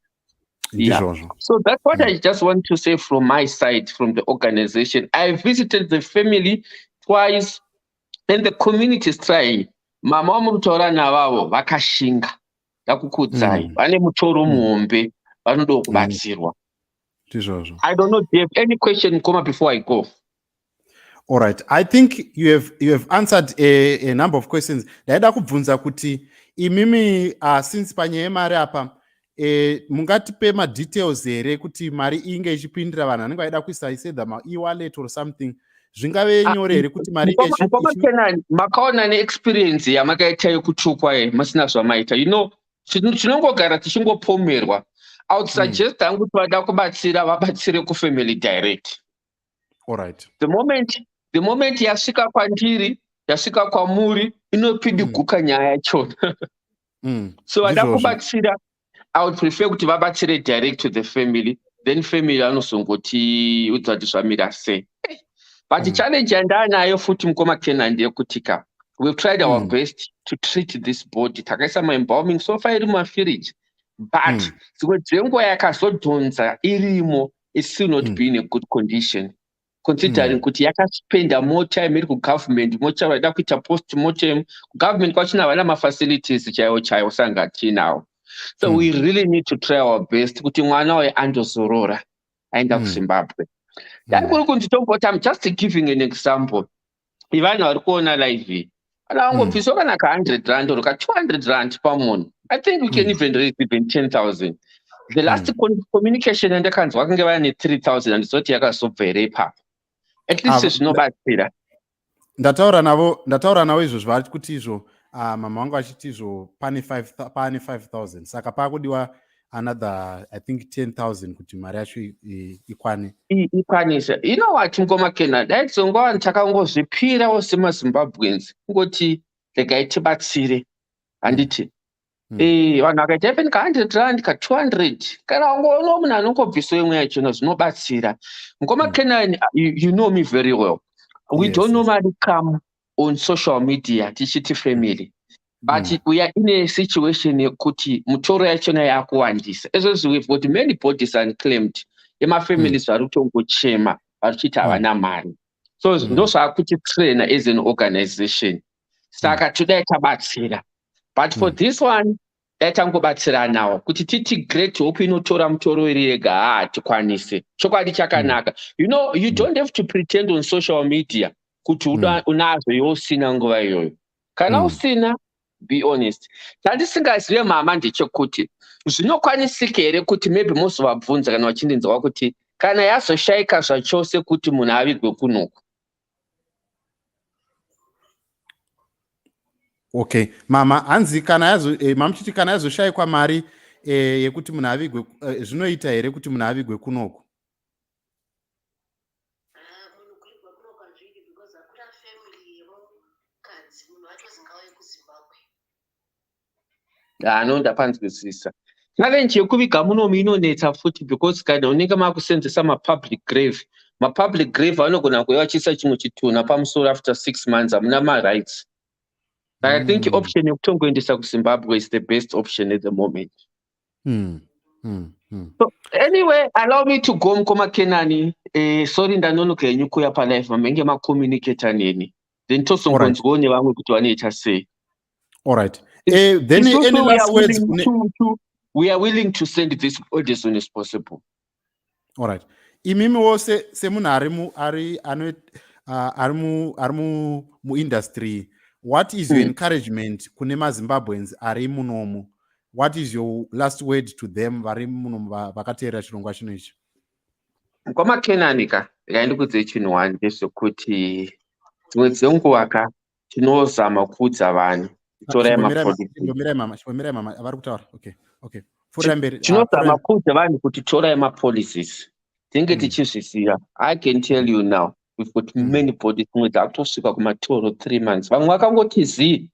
Yeah. Ndizvozvo. So that's what I just want to say from my side, from the organization. I visited the family twice, and the community is trying. Mama vamuri navavo vakashinga, ndakukudzai. Vane mutoro muhombe, vanodawo kubatsirwa. Ndizvozvo. I don't know, do you have any question, Koma, before I go? All right. I think you have answered a number of questions. Ndaida kubvunza kuti imimi, since panyaya yemari apa, mungatipe madetails here kuti mari inge ichipindira vanhu vanenge vaida kuisa isedha ma-e-wallet or something? Zvingave nyore here kuti mari inge Mukoma Kenani, makaona neexperience yamakaita yekutukwa ye musina zvamaita. Tinongogara tichingopomerwa. I would suggest hangu kuti vada kubatsira vabatsire kufamily direct. All right. The moment yasvika kwandiri, yasvika kwamuri, inopidiguka nyaya yachona. So vada Ndizvozvo. kubatsira, I would prefer kuti vabatsire direct to the family, then family anozongoti udza kuti zvamira sei. But challenge yandaanayo futi, mukoma Kenan, ndeyekuti ka we've tried our best to treat this body. Takaisa maembalming, so far iri mumafiriji, but dzimwe dzenguva yakazodhonza irimo, is still not be in a good condition, considering kuti yakaspenda more time iri kugovernment, mochava kuita post mortem kugovernment kwachina, havana mafacilities chaiwo chaiwo sanga tinawo. So we really need to try our best kuti mwana uyu andozorora aenda kuZimbabwe. Dai kuri kunzi tomboti, I'm just giving an example, ivanhu vari kuona live iyi, kana vangobviswa kana ka100 rand or ka200 rand pamunhu, I think we can even raise even 10,000. The last communication yandakanzwa kunge vane 3000, handizoti yakazobva here ipapo. At least zvinobatsira. Ndataura navo izvozvo, vari kuti izvo mama vangu vachiti izvo pane 5000, saka paakudiwa another, I think, 10,000 kuti mari yacho ikwane. Ikwanise. You know what, mukoma Kena, dai dzongova takangozvipirawo semaZimbabweans kungoti regai tibatsire, handiti? Vanhu vakaita even ka100 rand, ka200, kana wangoona munhu anongobviswa imwe yachona, zvinobatsira. Mukoma Kenan, you know me very well, we don't normally come on social media tichiti family, but we are in a situation yekuti mutoro yachona yakuwandisa. Izvozvi we've got many bodies unclaimed emafamilies vari kutongochema, vari kuchiti havana mari. So ndozvaakuti trainer as an organization, saka todai tabatsira, but for this one dai tangobatsiranawo kuti titi Great Hope inotora mutoro iri yega, haatikwanise. Chokwadi chakanaka, you don't have to pretend on social media kuti unazvo iwe usina nguva iyoyo. Kana usina, be honest. Chandisingazive, mama, ndechekuti zvinokwanisika here kuti maybe mozovabvunza kana vachindinzwa kuti kana yazoshayika zvachose kuti munhu avigwe kunoku? Okay mama, hanzi kana yazo mamuchiti kana yazoshayikwa mari yekuti munhu avigwe, zvinoita here kuti munhu avigwe kunoku? Ah, munhu kuigwa kunoku hazviiti because hakuna family yemukadzi. Munhu atozi ngauye kuZimbabwe. Ano ndapanzwisisa. Challenge yekuviga munomu inonetsa futi because kana unenge makusenzesa mapublic grave, mapublic grave anogona kuuya vachiisa chimwe chitunha pamusoro after 6 months, hamuna marights. I think option yekutongoendesa kuZimbabwe is the best option at the moment. So anyway, allow me to go, mukoma Kenani. Sorry ndanonoka henyu kuuya palive, mamenge macommunicata neni, then tozongonzwawo nevamwe kuti vanoita sei. All right. Then Isusu any we last are words? willing to, we are willing to send this body as soon as possible. All right. Imimi wose semunhu ari mu ari ano ari mu muindustry, what is your encouragement kune maZimbabweans ari munomu? What is your last word to them vari munomu vakateerera chirongwa chino ichi? Mukoma Kenani ka, regai ndikudzei chinhu one, ndezvekuti dzimwe dzenguva ka tinozama kuudza vanhu torai mapolicies. Chimbomirai mama, chimbomirai mama, vari kutaura. Okay, pfuurirai mberi. Tinozama pfuurirai. Kuudza vanhu kuti torai mapolicies, tinenge tichizviziva. I can tell you now, we've got many bodies, dzimwe dzakutosvika kuma2 or 3 months, vamwe vakangoti zii,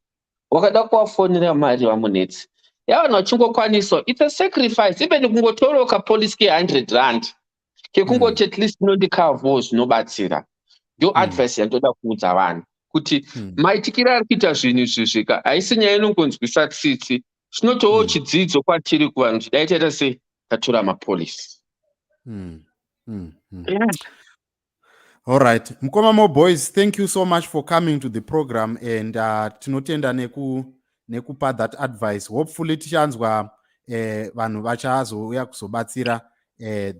wakada kuvafonera mari vamunetsi yavanhu vachingokwaniswa. It's a sacrifice, even kungotorawo kapolicy ke100 rand kekungoti at least inondikavhawo, zvinobatsira. Ndo advice yandoda kuudza vanhu kuti maitikiro ari kuita zvinhu izvi zvika haisi nyaya inongonzwisa tsitsi, zvinotowo chidzidzo kwatiri kuvanhu kuti dai taita sei, tatora mapolicy. Yeah. All right. Mukoma Mo Boys, thank you so much for coming to the program and tinotenda nekupa that advice. Hopefully tichanzwa vanhu vachazouya kuzobatsira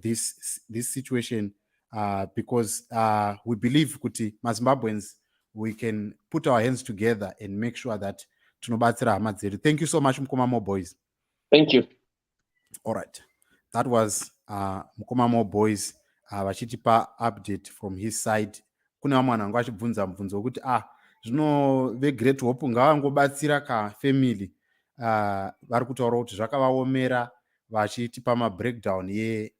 this situation because we believe kuti maZimbabweans, we can put our hands together and make sure that tinobatsira hama dzedu. Thank you so much, Mukoma Mo Boys. Thank you. All right. That was Mukoma Mo Boys vachitipa update from his side. Kune vamwe vanhu vanga vachibvunza mubvunzo wekuti zvino veGreat Hope ngavangobatsira kafamily. Vari kutaura kuti zvakavaomera, vachitipa mabreakdown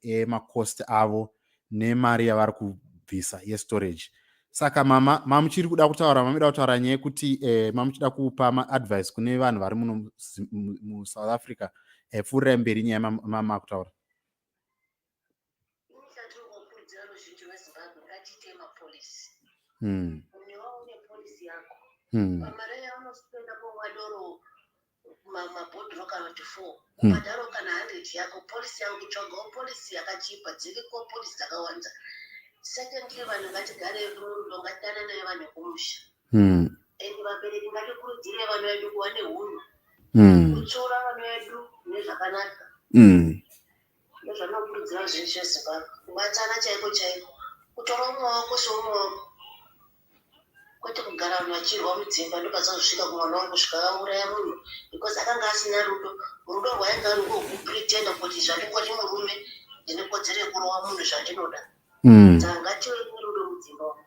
emacost avo nemari yavari kubvisa yestorage. Saka mama, mamuchiri kuda kutaura, mamuda kutaura nyaya yekuti mamuchida kupa maadvice kune vanhu vari muno muSouth Africa. Pfuurirai mberi nyaya mamakutaura. Ini chatiri kukurudzira ruzhinji rweZimbabwe, ngatiite mapolicy. Newa une policy yako, pamari yaunospenda kumwa doro, mabhodhoro kana kuti four, ubhadharo kana 100 yako, policy yako, kutsvagawo policy yakachipa, dziriko policy dzakawanda. Secondly, vanhu ngatigare murudo, ngatidanane vanhu vekumusha and vabereki ngatikurudzire vana vedu kuva neunhu, kutsiura vana vedu. Nezvakanaka. Ndozvanokurudzira zvinhu zveZimbabwe, kubatana chaiko chaiko, kutora umwe wako seumwe wako, kwete kugara vanhu vachirwa mudzimba. Ndopazazosvika kumwana wangu, kusvika auraya munhu because akanga asina rudo. Rudo rwainga rwekupretenda kuti zvandingori murume, ndine kodzero yekurova munhu zvandinoda. Saka ngative nerudo mudzimba umu.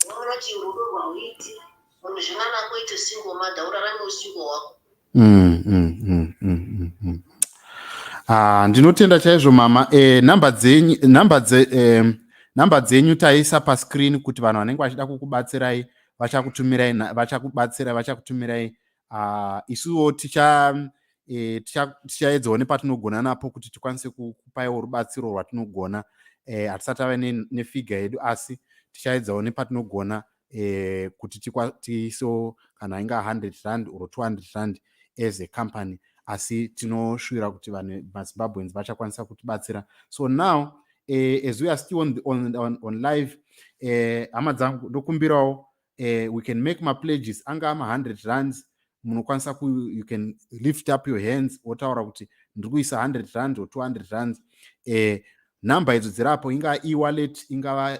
Unoona kuti rudo rwauiti munhu zvinana kuite single mother, urarame usingle hwako. Ah, ndinotenda chaizvo, mama. Namba dzenyu, namba dzenyu taisa pascreen kuti vanhu vanenge vachida kukubatsirai vachakutumirai, vachakubatsirai, vachakutumirai. Isuwo tichaedzawo nepatinogona napo kuti tikwanise kupaiwo rubatsiro rwatinogona. Hatisati tava nefigure yedu, asi tichaedzawo nepatinogona kuti tiisewo kana inga R100 or R200 as a company, asi tinoshuvira kuti vanhu maZimbabweans vachakwanisa kutibatsira. So now, as we are still on live, hama dzangu, ndokumbirawo, we can make mapledges anga ama100 rands. Munokwanisa ku you can lift up your hands, wotaura kuti ndiri kuisa R100 or R200. Nhamba idzo dzirapo, ingava e-wallet, ingava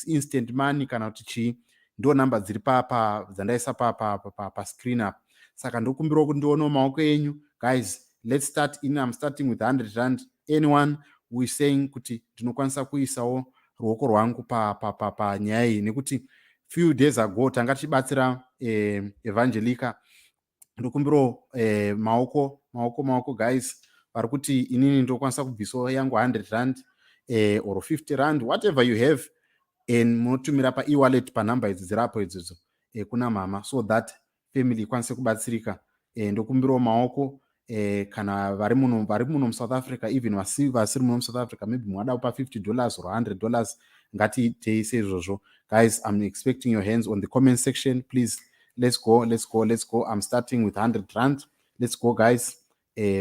instant money kana kuti chii, ndo nhamba dziri papa dzandaisa pascreen apa. Saka ndokumbirawo kuti ndionewo maoko enyu. Guys, let's start in. I'm starting with R100. Anyone who is saying kuti ndinokwanisa kuisawo ruoko rwangu panyaya pa iyi, nekuti few days ago tanga tichibatsira Evangelica. Ndokumbirawo maoko, maoko, maoko, guys. Vari kuti inini ndokwanisa kubvisawo yangu R100 or R50, whatever you have, and munotumira paewallet panhamba idzi dzirapo idzodzo kuna mama, so that family ikwanise kubatsirika. Ndokumbirawo maoko kana vari muno muSouth Africa, even vasiri muno muSouth Africa, maybe mungada kupa $50 or $100, ngatiitei seizvozvo. Guys, I'm expecting your hands on the comment section, please. Let's go, let's go, let's go. I'm starting with R100. Let's go, guys.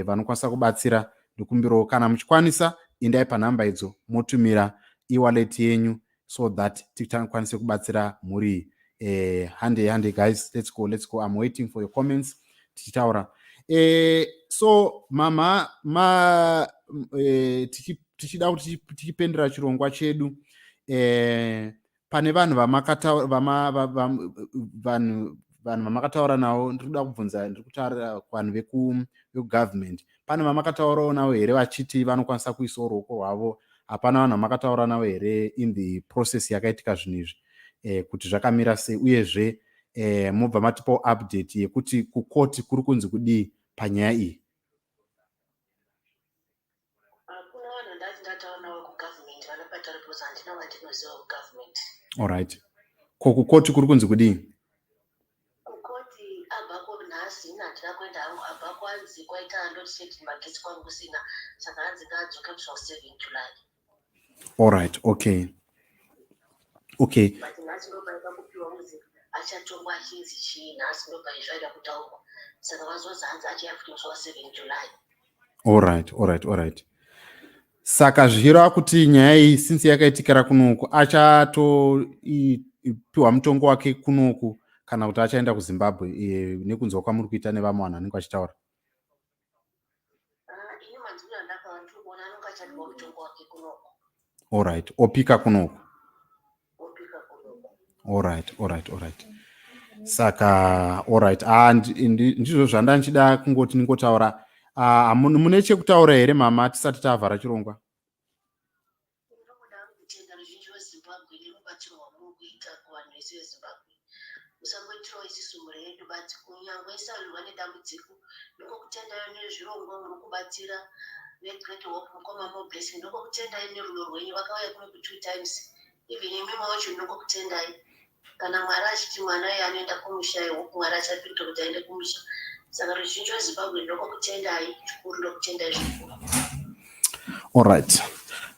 Vanokwanisa kubatsira, ndokumbirawo kana muchikwanisa, endai panhamba idzo, motumira ewallet yenyu so that tikwanise kubatsira mhuri. Hande, hande, guys, let's go, let's go. I'm waiting for your comments tichitaura. So mama, ma tichida kuti tichipendera chirongwa chedu, pane vanhu vamakataura navo? Ndiri kuda kubvunza, ndiri kutaura kuvanhu vekugovernment. Pane vamakataurawo navo here vachiti vanokwanisa kuisawo ruoko rwavo? Hapana vanhu vamakataura navo here in the process yakaitika zvinhu izvi, kuti zvakamira sei? Uyezve mobva matipawo update yekuti kukoti kuri kunzi kudii panyaya iyi. Hakuna vanhu ndati ndataura navo kugovernment vanobhadhara, because handina vandinoziva kugovernment. Allright, ko kukoti kuri kunzi kudii? Kukoti abvako nhasi, ini handina kuenda hangu. Abvako, hanzi kwaita load shedding, magetsi kwangu kusina, saka hanzi ngaadzoke musi wa7 July. Allright, okay. But nhasi ndopaida kupiwa kunzi achatongwa achinzi chii. Nhasi ndopaizvaida kutaurwa, saka vazozi hanzi achauya futi musi wa7 July. Allright. Saka zvichireva kuti nyaya iyi, since yakaitikira kunoku, achatopiwa mutongo wake kunoku kana kuti achaenda kuZimbabwe, nekunzwa kwamuri kuita nevamwe vanhu vanenge vachitaura? Ah, ini manzwiro andakawa, ndiri kuona anonge achapiwa mutongo wake kunoku. Allright, opika kunoku. Opika kunoku. Allright. Saka allright, ah, ndizvo zvanda ndichida kungoti ndingotaura. Ah, mune chekutaura here, mama, tisati tavhara chirongwa? Ndinoda kutenda ruzhinji rweZimbabwe nerubatsiro rwamuri kuita kuvanhu vese veZimbabwe. Musangoitirawo isusu mhuri yedu badzi, kunyange isawirwa nedambudziko. Ndinokutendai nezvirongwa muri kubatsira veGreat Hope, mukoma Mo Blessing. Ndinokutendai nerudo rwenyu, vakauya kuno ku two times. Even imi mawacho, ndinokutendai. Kana Mwari achiti mwana iye anoenda kumusha, ihope Mwari achapindura kuti aende kumusha. Saka ruzhinji rweZimbabwe, ndinokutendai zvikuru, ndokutendai zvikuru. Allright,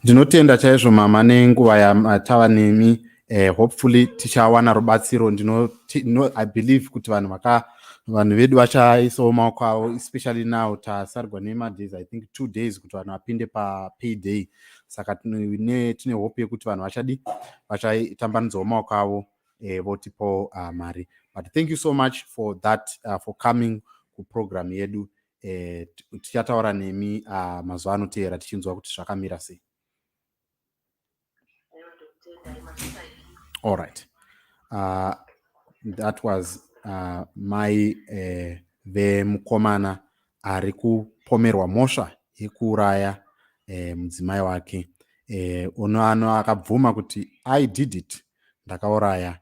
ndinotenda chaizvo, mama, nenguva yatava nemi. Hopefully tichawana rubatsiro. Ndino, no, I believe kuti vanhu vedu vachaisawo maoko avo, especially now tasarigwa nemadays, I think 2 days kuti vanhu vapinde papay day. Saka tine hope yekuti vanhu vachadi vachatambanudzawo maoko avo, votipawo mari. But thank you so much for that, for coming kuprogram yedu. Tichataura nemi mazuva anoteera tichinzwa kuti zvakamira sei. All right. That was mai vemukomana ari kupomerwa mhosva yekuuraya mudzimai wake. Uno ano akabvuma kuti, "I did it, ndakauraya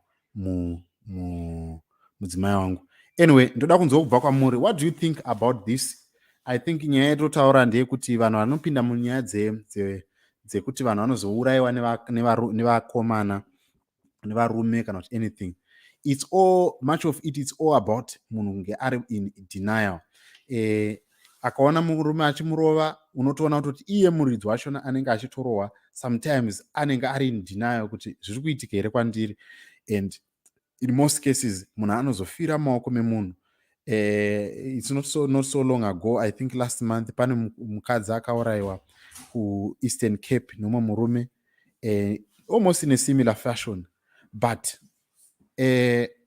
mudzimai wangu." Anyway, ndoda kunzwa kubva kwamuri, what do you think about this? I think nyaya yetotaura ndeyekuti vanhu vanopinda munyaya dzekuti vanhu vanozourayiwa nevakomana, nevarume kana kuti anything, it's all, much of it, it's all about munhu kunge ari in denial. Akaona murume achimurova, unotoona kutoti iye muridzi wachona anenge achitorohwa. Sometimes anenge ari in denial kuti zviri kuitika here kwandiri, and in most cases munhu anozofira mumaoko memunhu. It's not so long ago, I think last month, pane mukadzi akaurayiwa kuEastern Cape nomumwe murume, almost in a similar fashion. But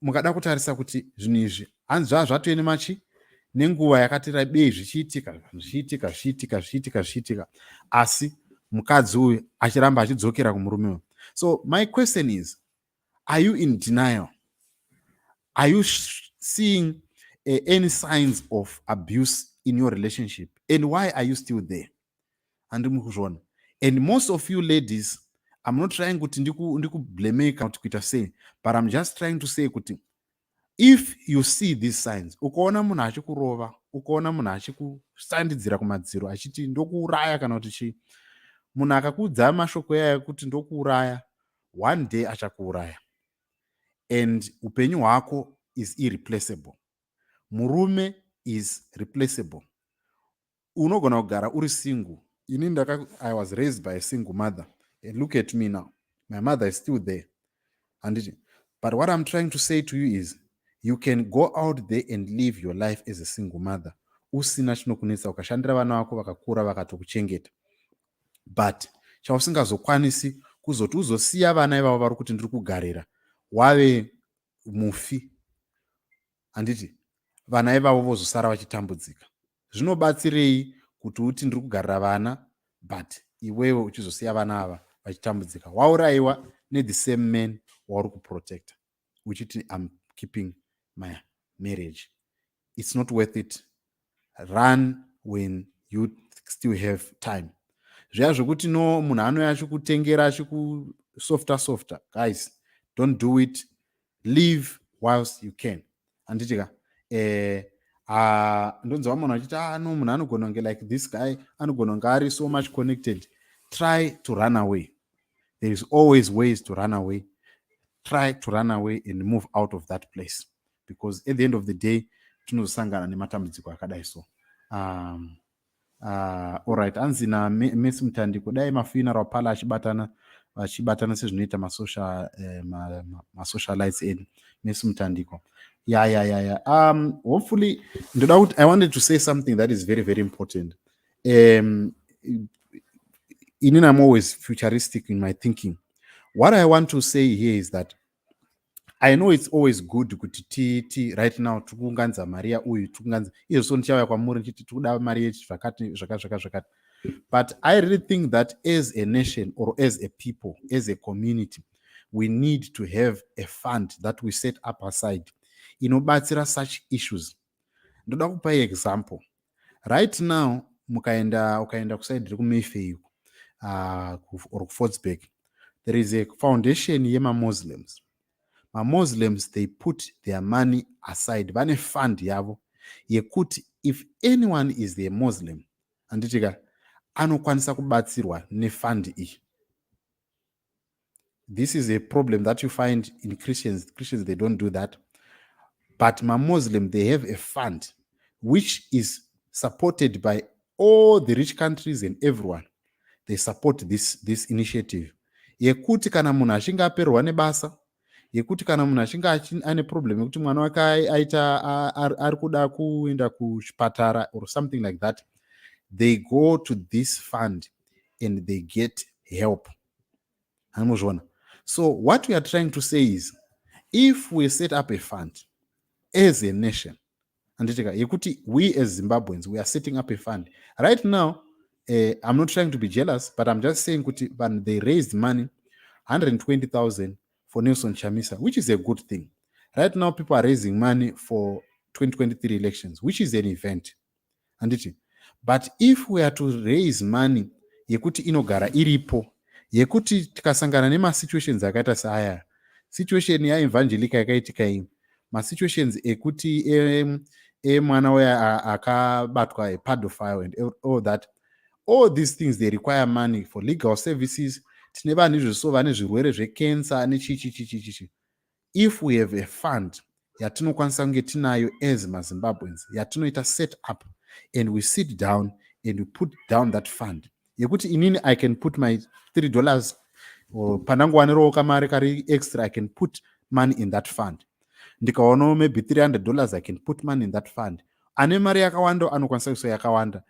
mukada kutarisa kuti zvinhu izvi hanzi zvaa zvatove nemachi nenguva yakati rabei zvichiitika, zvichiitika, zvichiitika, zvichiitika, zvichiitika, asi mukadzi uyu achiramba achidzokera kumurume uyu. So my question is, are you in denial? Are you seeing any signs of abuse in your relationship, and why are you still there? Handiri kuzviona. And most of you ladies, I'm not trying kuti ndikublamei kana kuti kuita sei, but I'm just trying to say kuti if you see these signs, ukaona munhu achikurova, ukaona munhu achikusandidzira kumadziro achiti ndokuuraya kana kuti chii, munhu akakuudza mashoko iyaya kuti ndokuuraya, one day achakuuraya, and upenyu hwako is irreplaceable. Murume is replaceable. Unogona kugara uri single. Ini ndaka, I was raised by a single mother, and look at me now. My mother is still there, handiti? But what I'm trying to say to you is you can go out there and live your life as a single mother usina chinokunetsa, ukashandira vana vako vakakura vakatokuchengeta, but chausingazokwanisi kuzoti uzosiya vana ivavo vari kuti ndiri kugarira wave mufi, handiti? Vana ivavo vozosara vachitambudzika. Zvinobatsirei kuti uti ndiri kugarira vana, but iwewe uchizosiya vana ava vachitambudzika, waurayiwa nethe same man wauri kuprotecta uchiti, "I'm keeping my marriage"? It's not worth it. Run when you still have time. Zviya zvokuti no, munhu anouya achikutengera, achikusofta softa, guys, don't do it. Live whilst you can, handiti ka? Ndonzwa munhu achiti, "Ah, no, munhu anogona kunge like this guy anogona kunge ari so much connected." Try to run away. There is always ways to run away. Try to run away and move out of that place, because at the end of the day tinozosangana nematambudziko akadai. So alright, anzi naMesi Mutandiko, dai mafuneral parlour achibatana, vachibatana sezvinoita masocialites edu. Mesi Mutandiko, ya. Hopefully ndoda kuti, I wanted to say something that is very, very important. Inini I'm always futuristic in my thinking. What I want to say here is that I know it's always good kuti ti right now tiri kuunganidza mari yauyu, tiri kuunganidza izvo, so ndichauya kwamuri ndichiti tiri kuda mari yechi zvakati, zvakati, zvakati, zvakati. But I really think that as a nation or as a people, as a community, we need to have a fund that we set up aside inobatsira such issues. Ndoda kupai example. Right now mukaenda, ukaenda kuside rekuMayfair or kuFordsburg, there is a foundation yemaMuslims. MaMuslims, they put their money aside, vane fund yavo yekuti if anyone is a Muslim, handiti ka, anokwanisa kubatsirwa nefund iyi. This is a problem that you find in Christians. Christians, they don't do that, but maMuslim, they have a fund which is supported by all the rich countries and everyone. They support this initiative yekuti kana munhu achinge apererwa nebasa, yekuti kana munhu achinge ane problem yekuti mwana wake aita ari kuda kuenda kuchipatara or something like that, they go to this fund and they get help. Hanimuzviona? So what we are trying to say is if we set up a fund as a nation, Anditika yekuti we as Zimbabweans, we are setting up a fund right now. I'm not trying to be jealous, but I'm just saying kuti vanhu, they raised money, 120,000 for Nelson Chamisa, which is a good thing. Right now people are raising money for 2023 elections, which is an event, handiti? But if we are to raise money yekuti inogara iripo, yekuti tikasangana nemasituations akaita seaya, situation yaEvangelica yakaitika iyi, masituations ekuti emwana uya akabatwa apedophile and all that, all these things, they require money for legal services. Tine vanhu izvozvo vane zvirwere zvecancer nechichichichichichi. If we have a fund yatinokwanisa kunge tinayo as maZimbabweans, yatinoita set up and we sit down and we put down that fund yekuti inini I can put my $3 or pandangowanirawo kamari kari extra, I can put money in that fund. Ndikaonawo maybe $300, I can put money in that fund. Ane mari yakawanda anokwanisa kuisa yakawanda,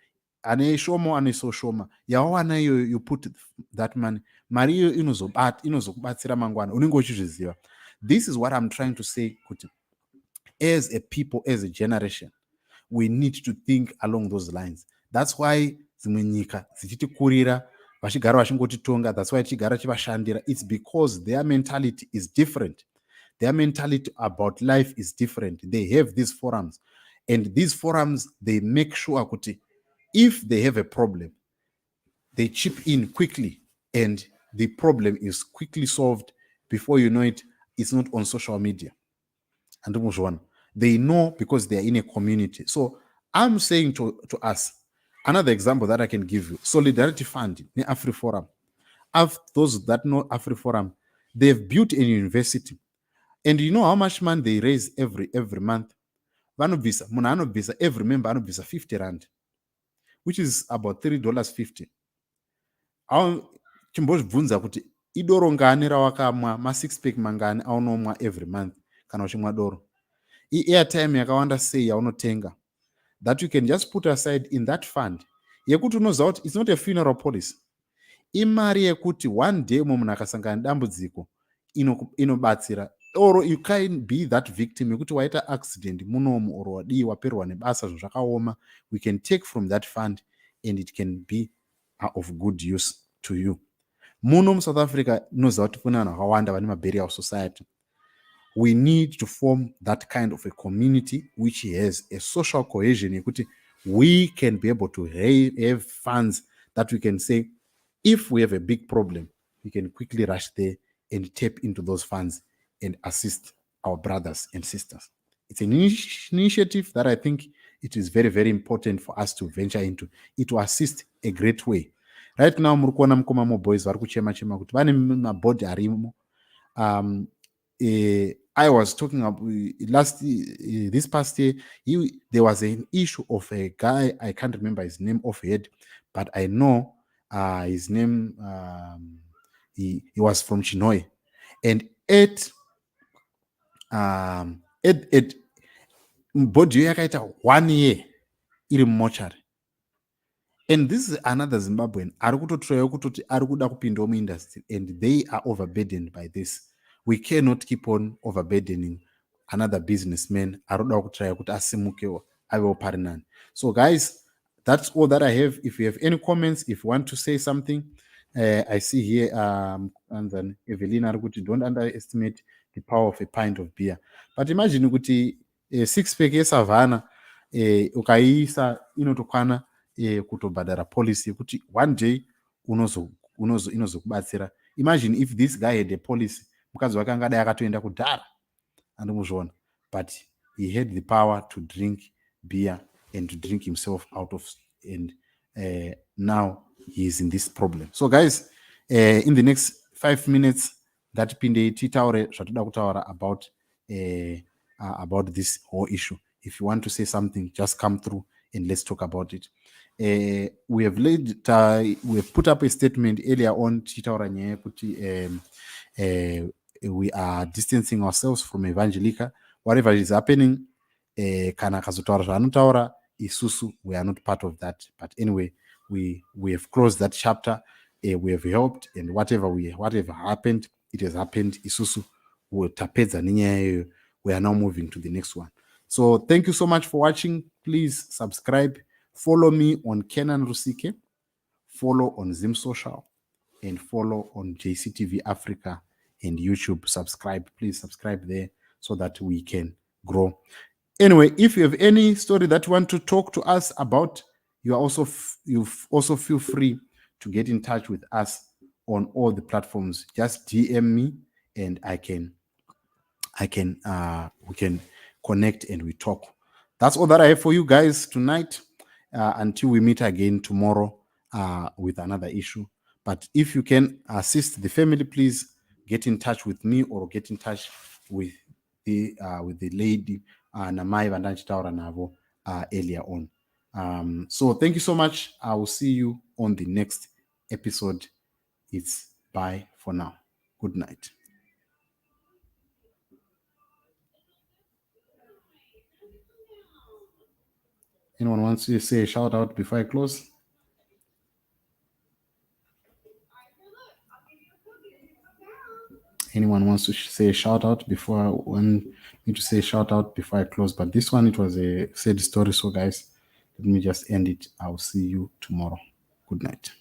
ane shoma anoisawo shoma. Yawawana iyoyo, you put that money. Mari iyoyo inozokubatsira mangwana, unenge uchizviziva. This is what I'm trying to say, kuti as a people, as a generation, we need to think along those lines. That's why dzimwe nyika dzichitikurira, vachigara vachingotitonga. That's why tichigara chivashandira. It's because their mentality is different. Their mentality about life is different. They have these forums, and these forums, they make sure kuti if they have a problem, they chip in quickly and the problem is quickly solved. Before you know it, it's not on social media. Andimuzviona, they know because they are in a community. So I'm saying to us, another example that I can give you, Solidarity Fund neAfriForum. Those that know AfriForum, they've built a university, and you know how much money they raise every month? Vanobvisa, munhu anobvisa, every member anobvisa R50, which is about $3.50. Chimbozvibvunza kuti idoro ngani rawakamwa, ma6 pack mangani aunomwa every month kana uchimwa doro, iairtime yakawanda sei yaunotenga, that you can just put aside in that fund yekuti unoziva kuti it's not a funeral policy, imari yekuti one day umwe munhu akasangana nedambudziko, inobatsira. Or you can be that victim yekuti waita accident munomu or wadii, waperwa nebasa, zvinhu zvakaoma. We can take from that fund and it can be of good use to you. Muno muSouth Africa, inoziva kuti kune vanhu vakawanda vane maburial society. We need to form that kind of a community which has a social cohesion yekuti we can be able to have funds that we can say, if we have a big problem, we can quickly rush there and tap into those funds and assist our brothers and sisters. It's an initiative that I think it is very, very important for us to venture into. It will assist a great way. Right now muri kuona mukoma Moboys vari kuchema chema kuti vane mabhodhi arimo. I was talking about last this past year, there was an issue of a guy. I can't remember his name off head, but I know his name. He was from Chinhoyi, and at body yakaita one year iri mumochari. And this is another Zimbabwean ari kutotrayo kutoti ari kuda kupindawo muindustry, and they are overburdened by this. We cannot keep on overburdening another businessman ari kuda kutraya kuti asimukewo, avewo pari nani. So guys, that's all that I have. If you have any comments, if you want to say something, I see here, and then Evelina ari kuti, "Don't underestimate the power of a pint of beer." But imagine kuti six pack yeSavanna ukaiisa inotokwana kutobhadhara policy yekuti one day inozokubatsira. Imagine if this guy had a policy, mukadzi wake angadai akatoenda kudhara, andimuzviona. But he had the power to drink beer and to drink himself out of, and now he is in this problem. So guys, in the next 5 minutes ngatipindei titaure zvatoda kutaura about this whole issue. If you want to say something, just come through and let's talk about it. We have put up a statement earlier on tichitaura nyaya yekuti we are distancing ourselves from Evangelica. Whatever is happening, kana akazotaura zvaanotaura, isusu we are not part of that. But anyway, we have closed that chapter. We have helped, and whatever happened, it has happened. Isusu tapedza nenyaya iyoyo. We are now moving to the next one. So thank you so much for watching. Please subscribe. Follow me on Kenan Rusike. Follow on Zim Social and follow on JCTV Africa and YouTube. Subscribe. Please subscribe there so that we can grow. Anyway, if you have any story that you want to talk to us about, you are also you also feel free to get in touch with us on all the platforms. Just DM me and I can we can connect and we talk. That's all that I have for you guys tonight. Until we meet again tomorrow with another issue. But if you can assist the family, please get in touch with me or get in touch with the lady namai vandanchitaura navo earlier on. So thank you so much. I will see you on the next episode. It's bye for now. Good night. Anyone wants to say a shout out before I close? Anyone wants to say a shout out before I want me to say a shout out before I close? But this one, it was a sad story. So, guys, let me just end it. I'll see you tomorrow. Good night.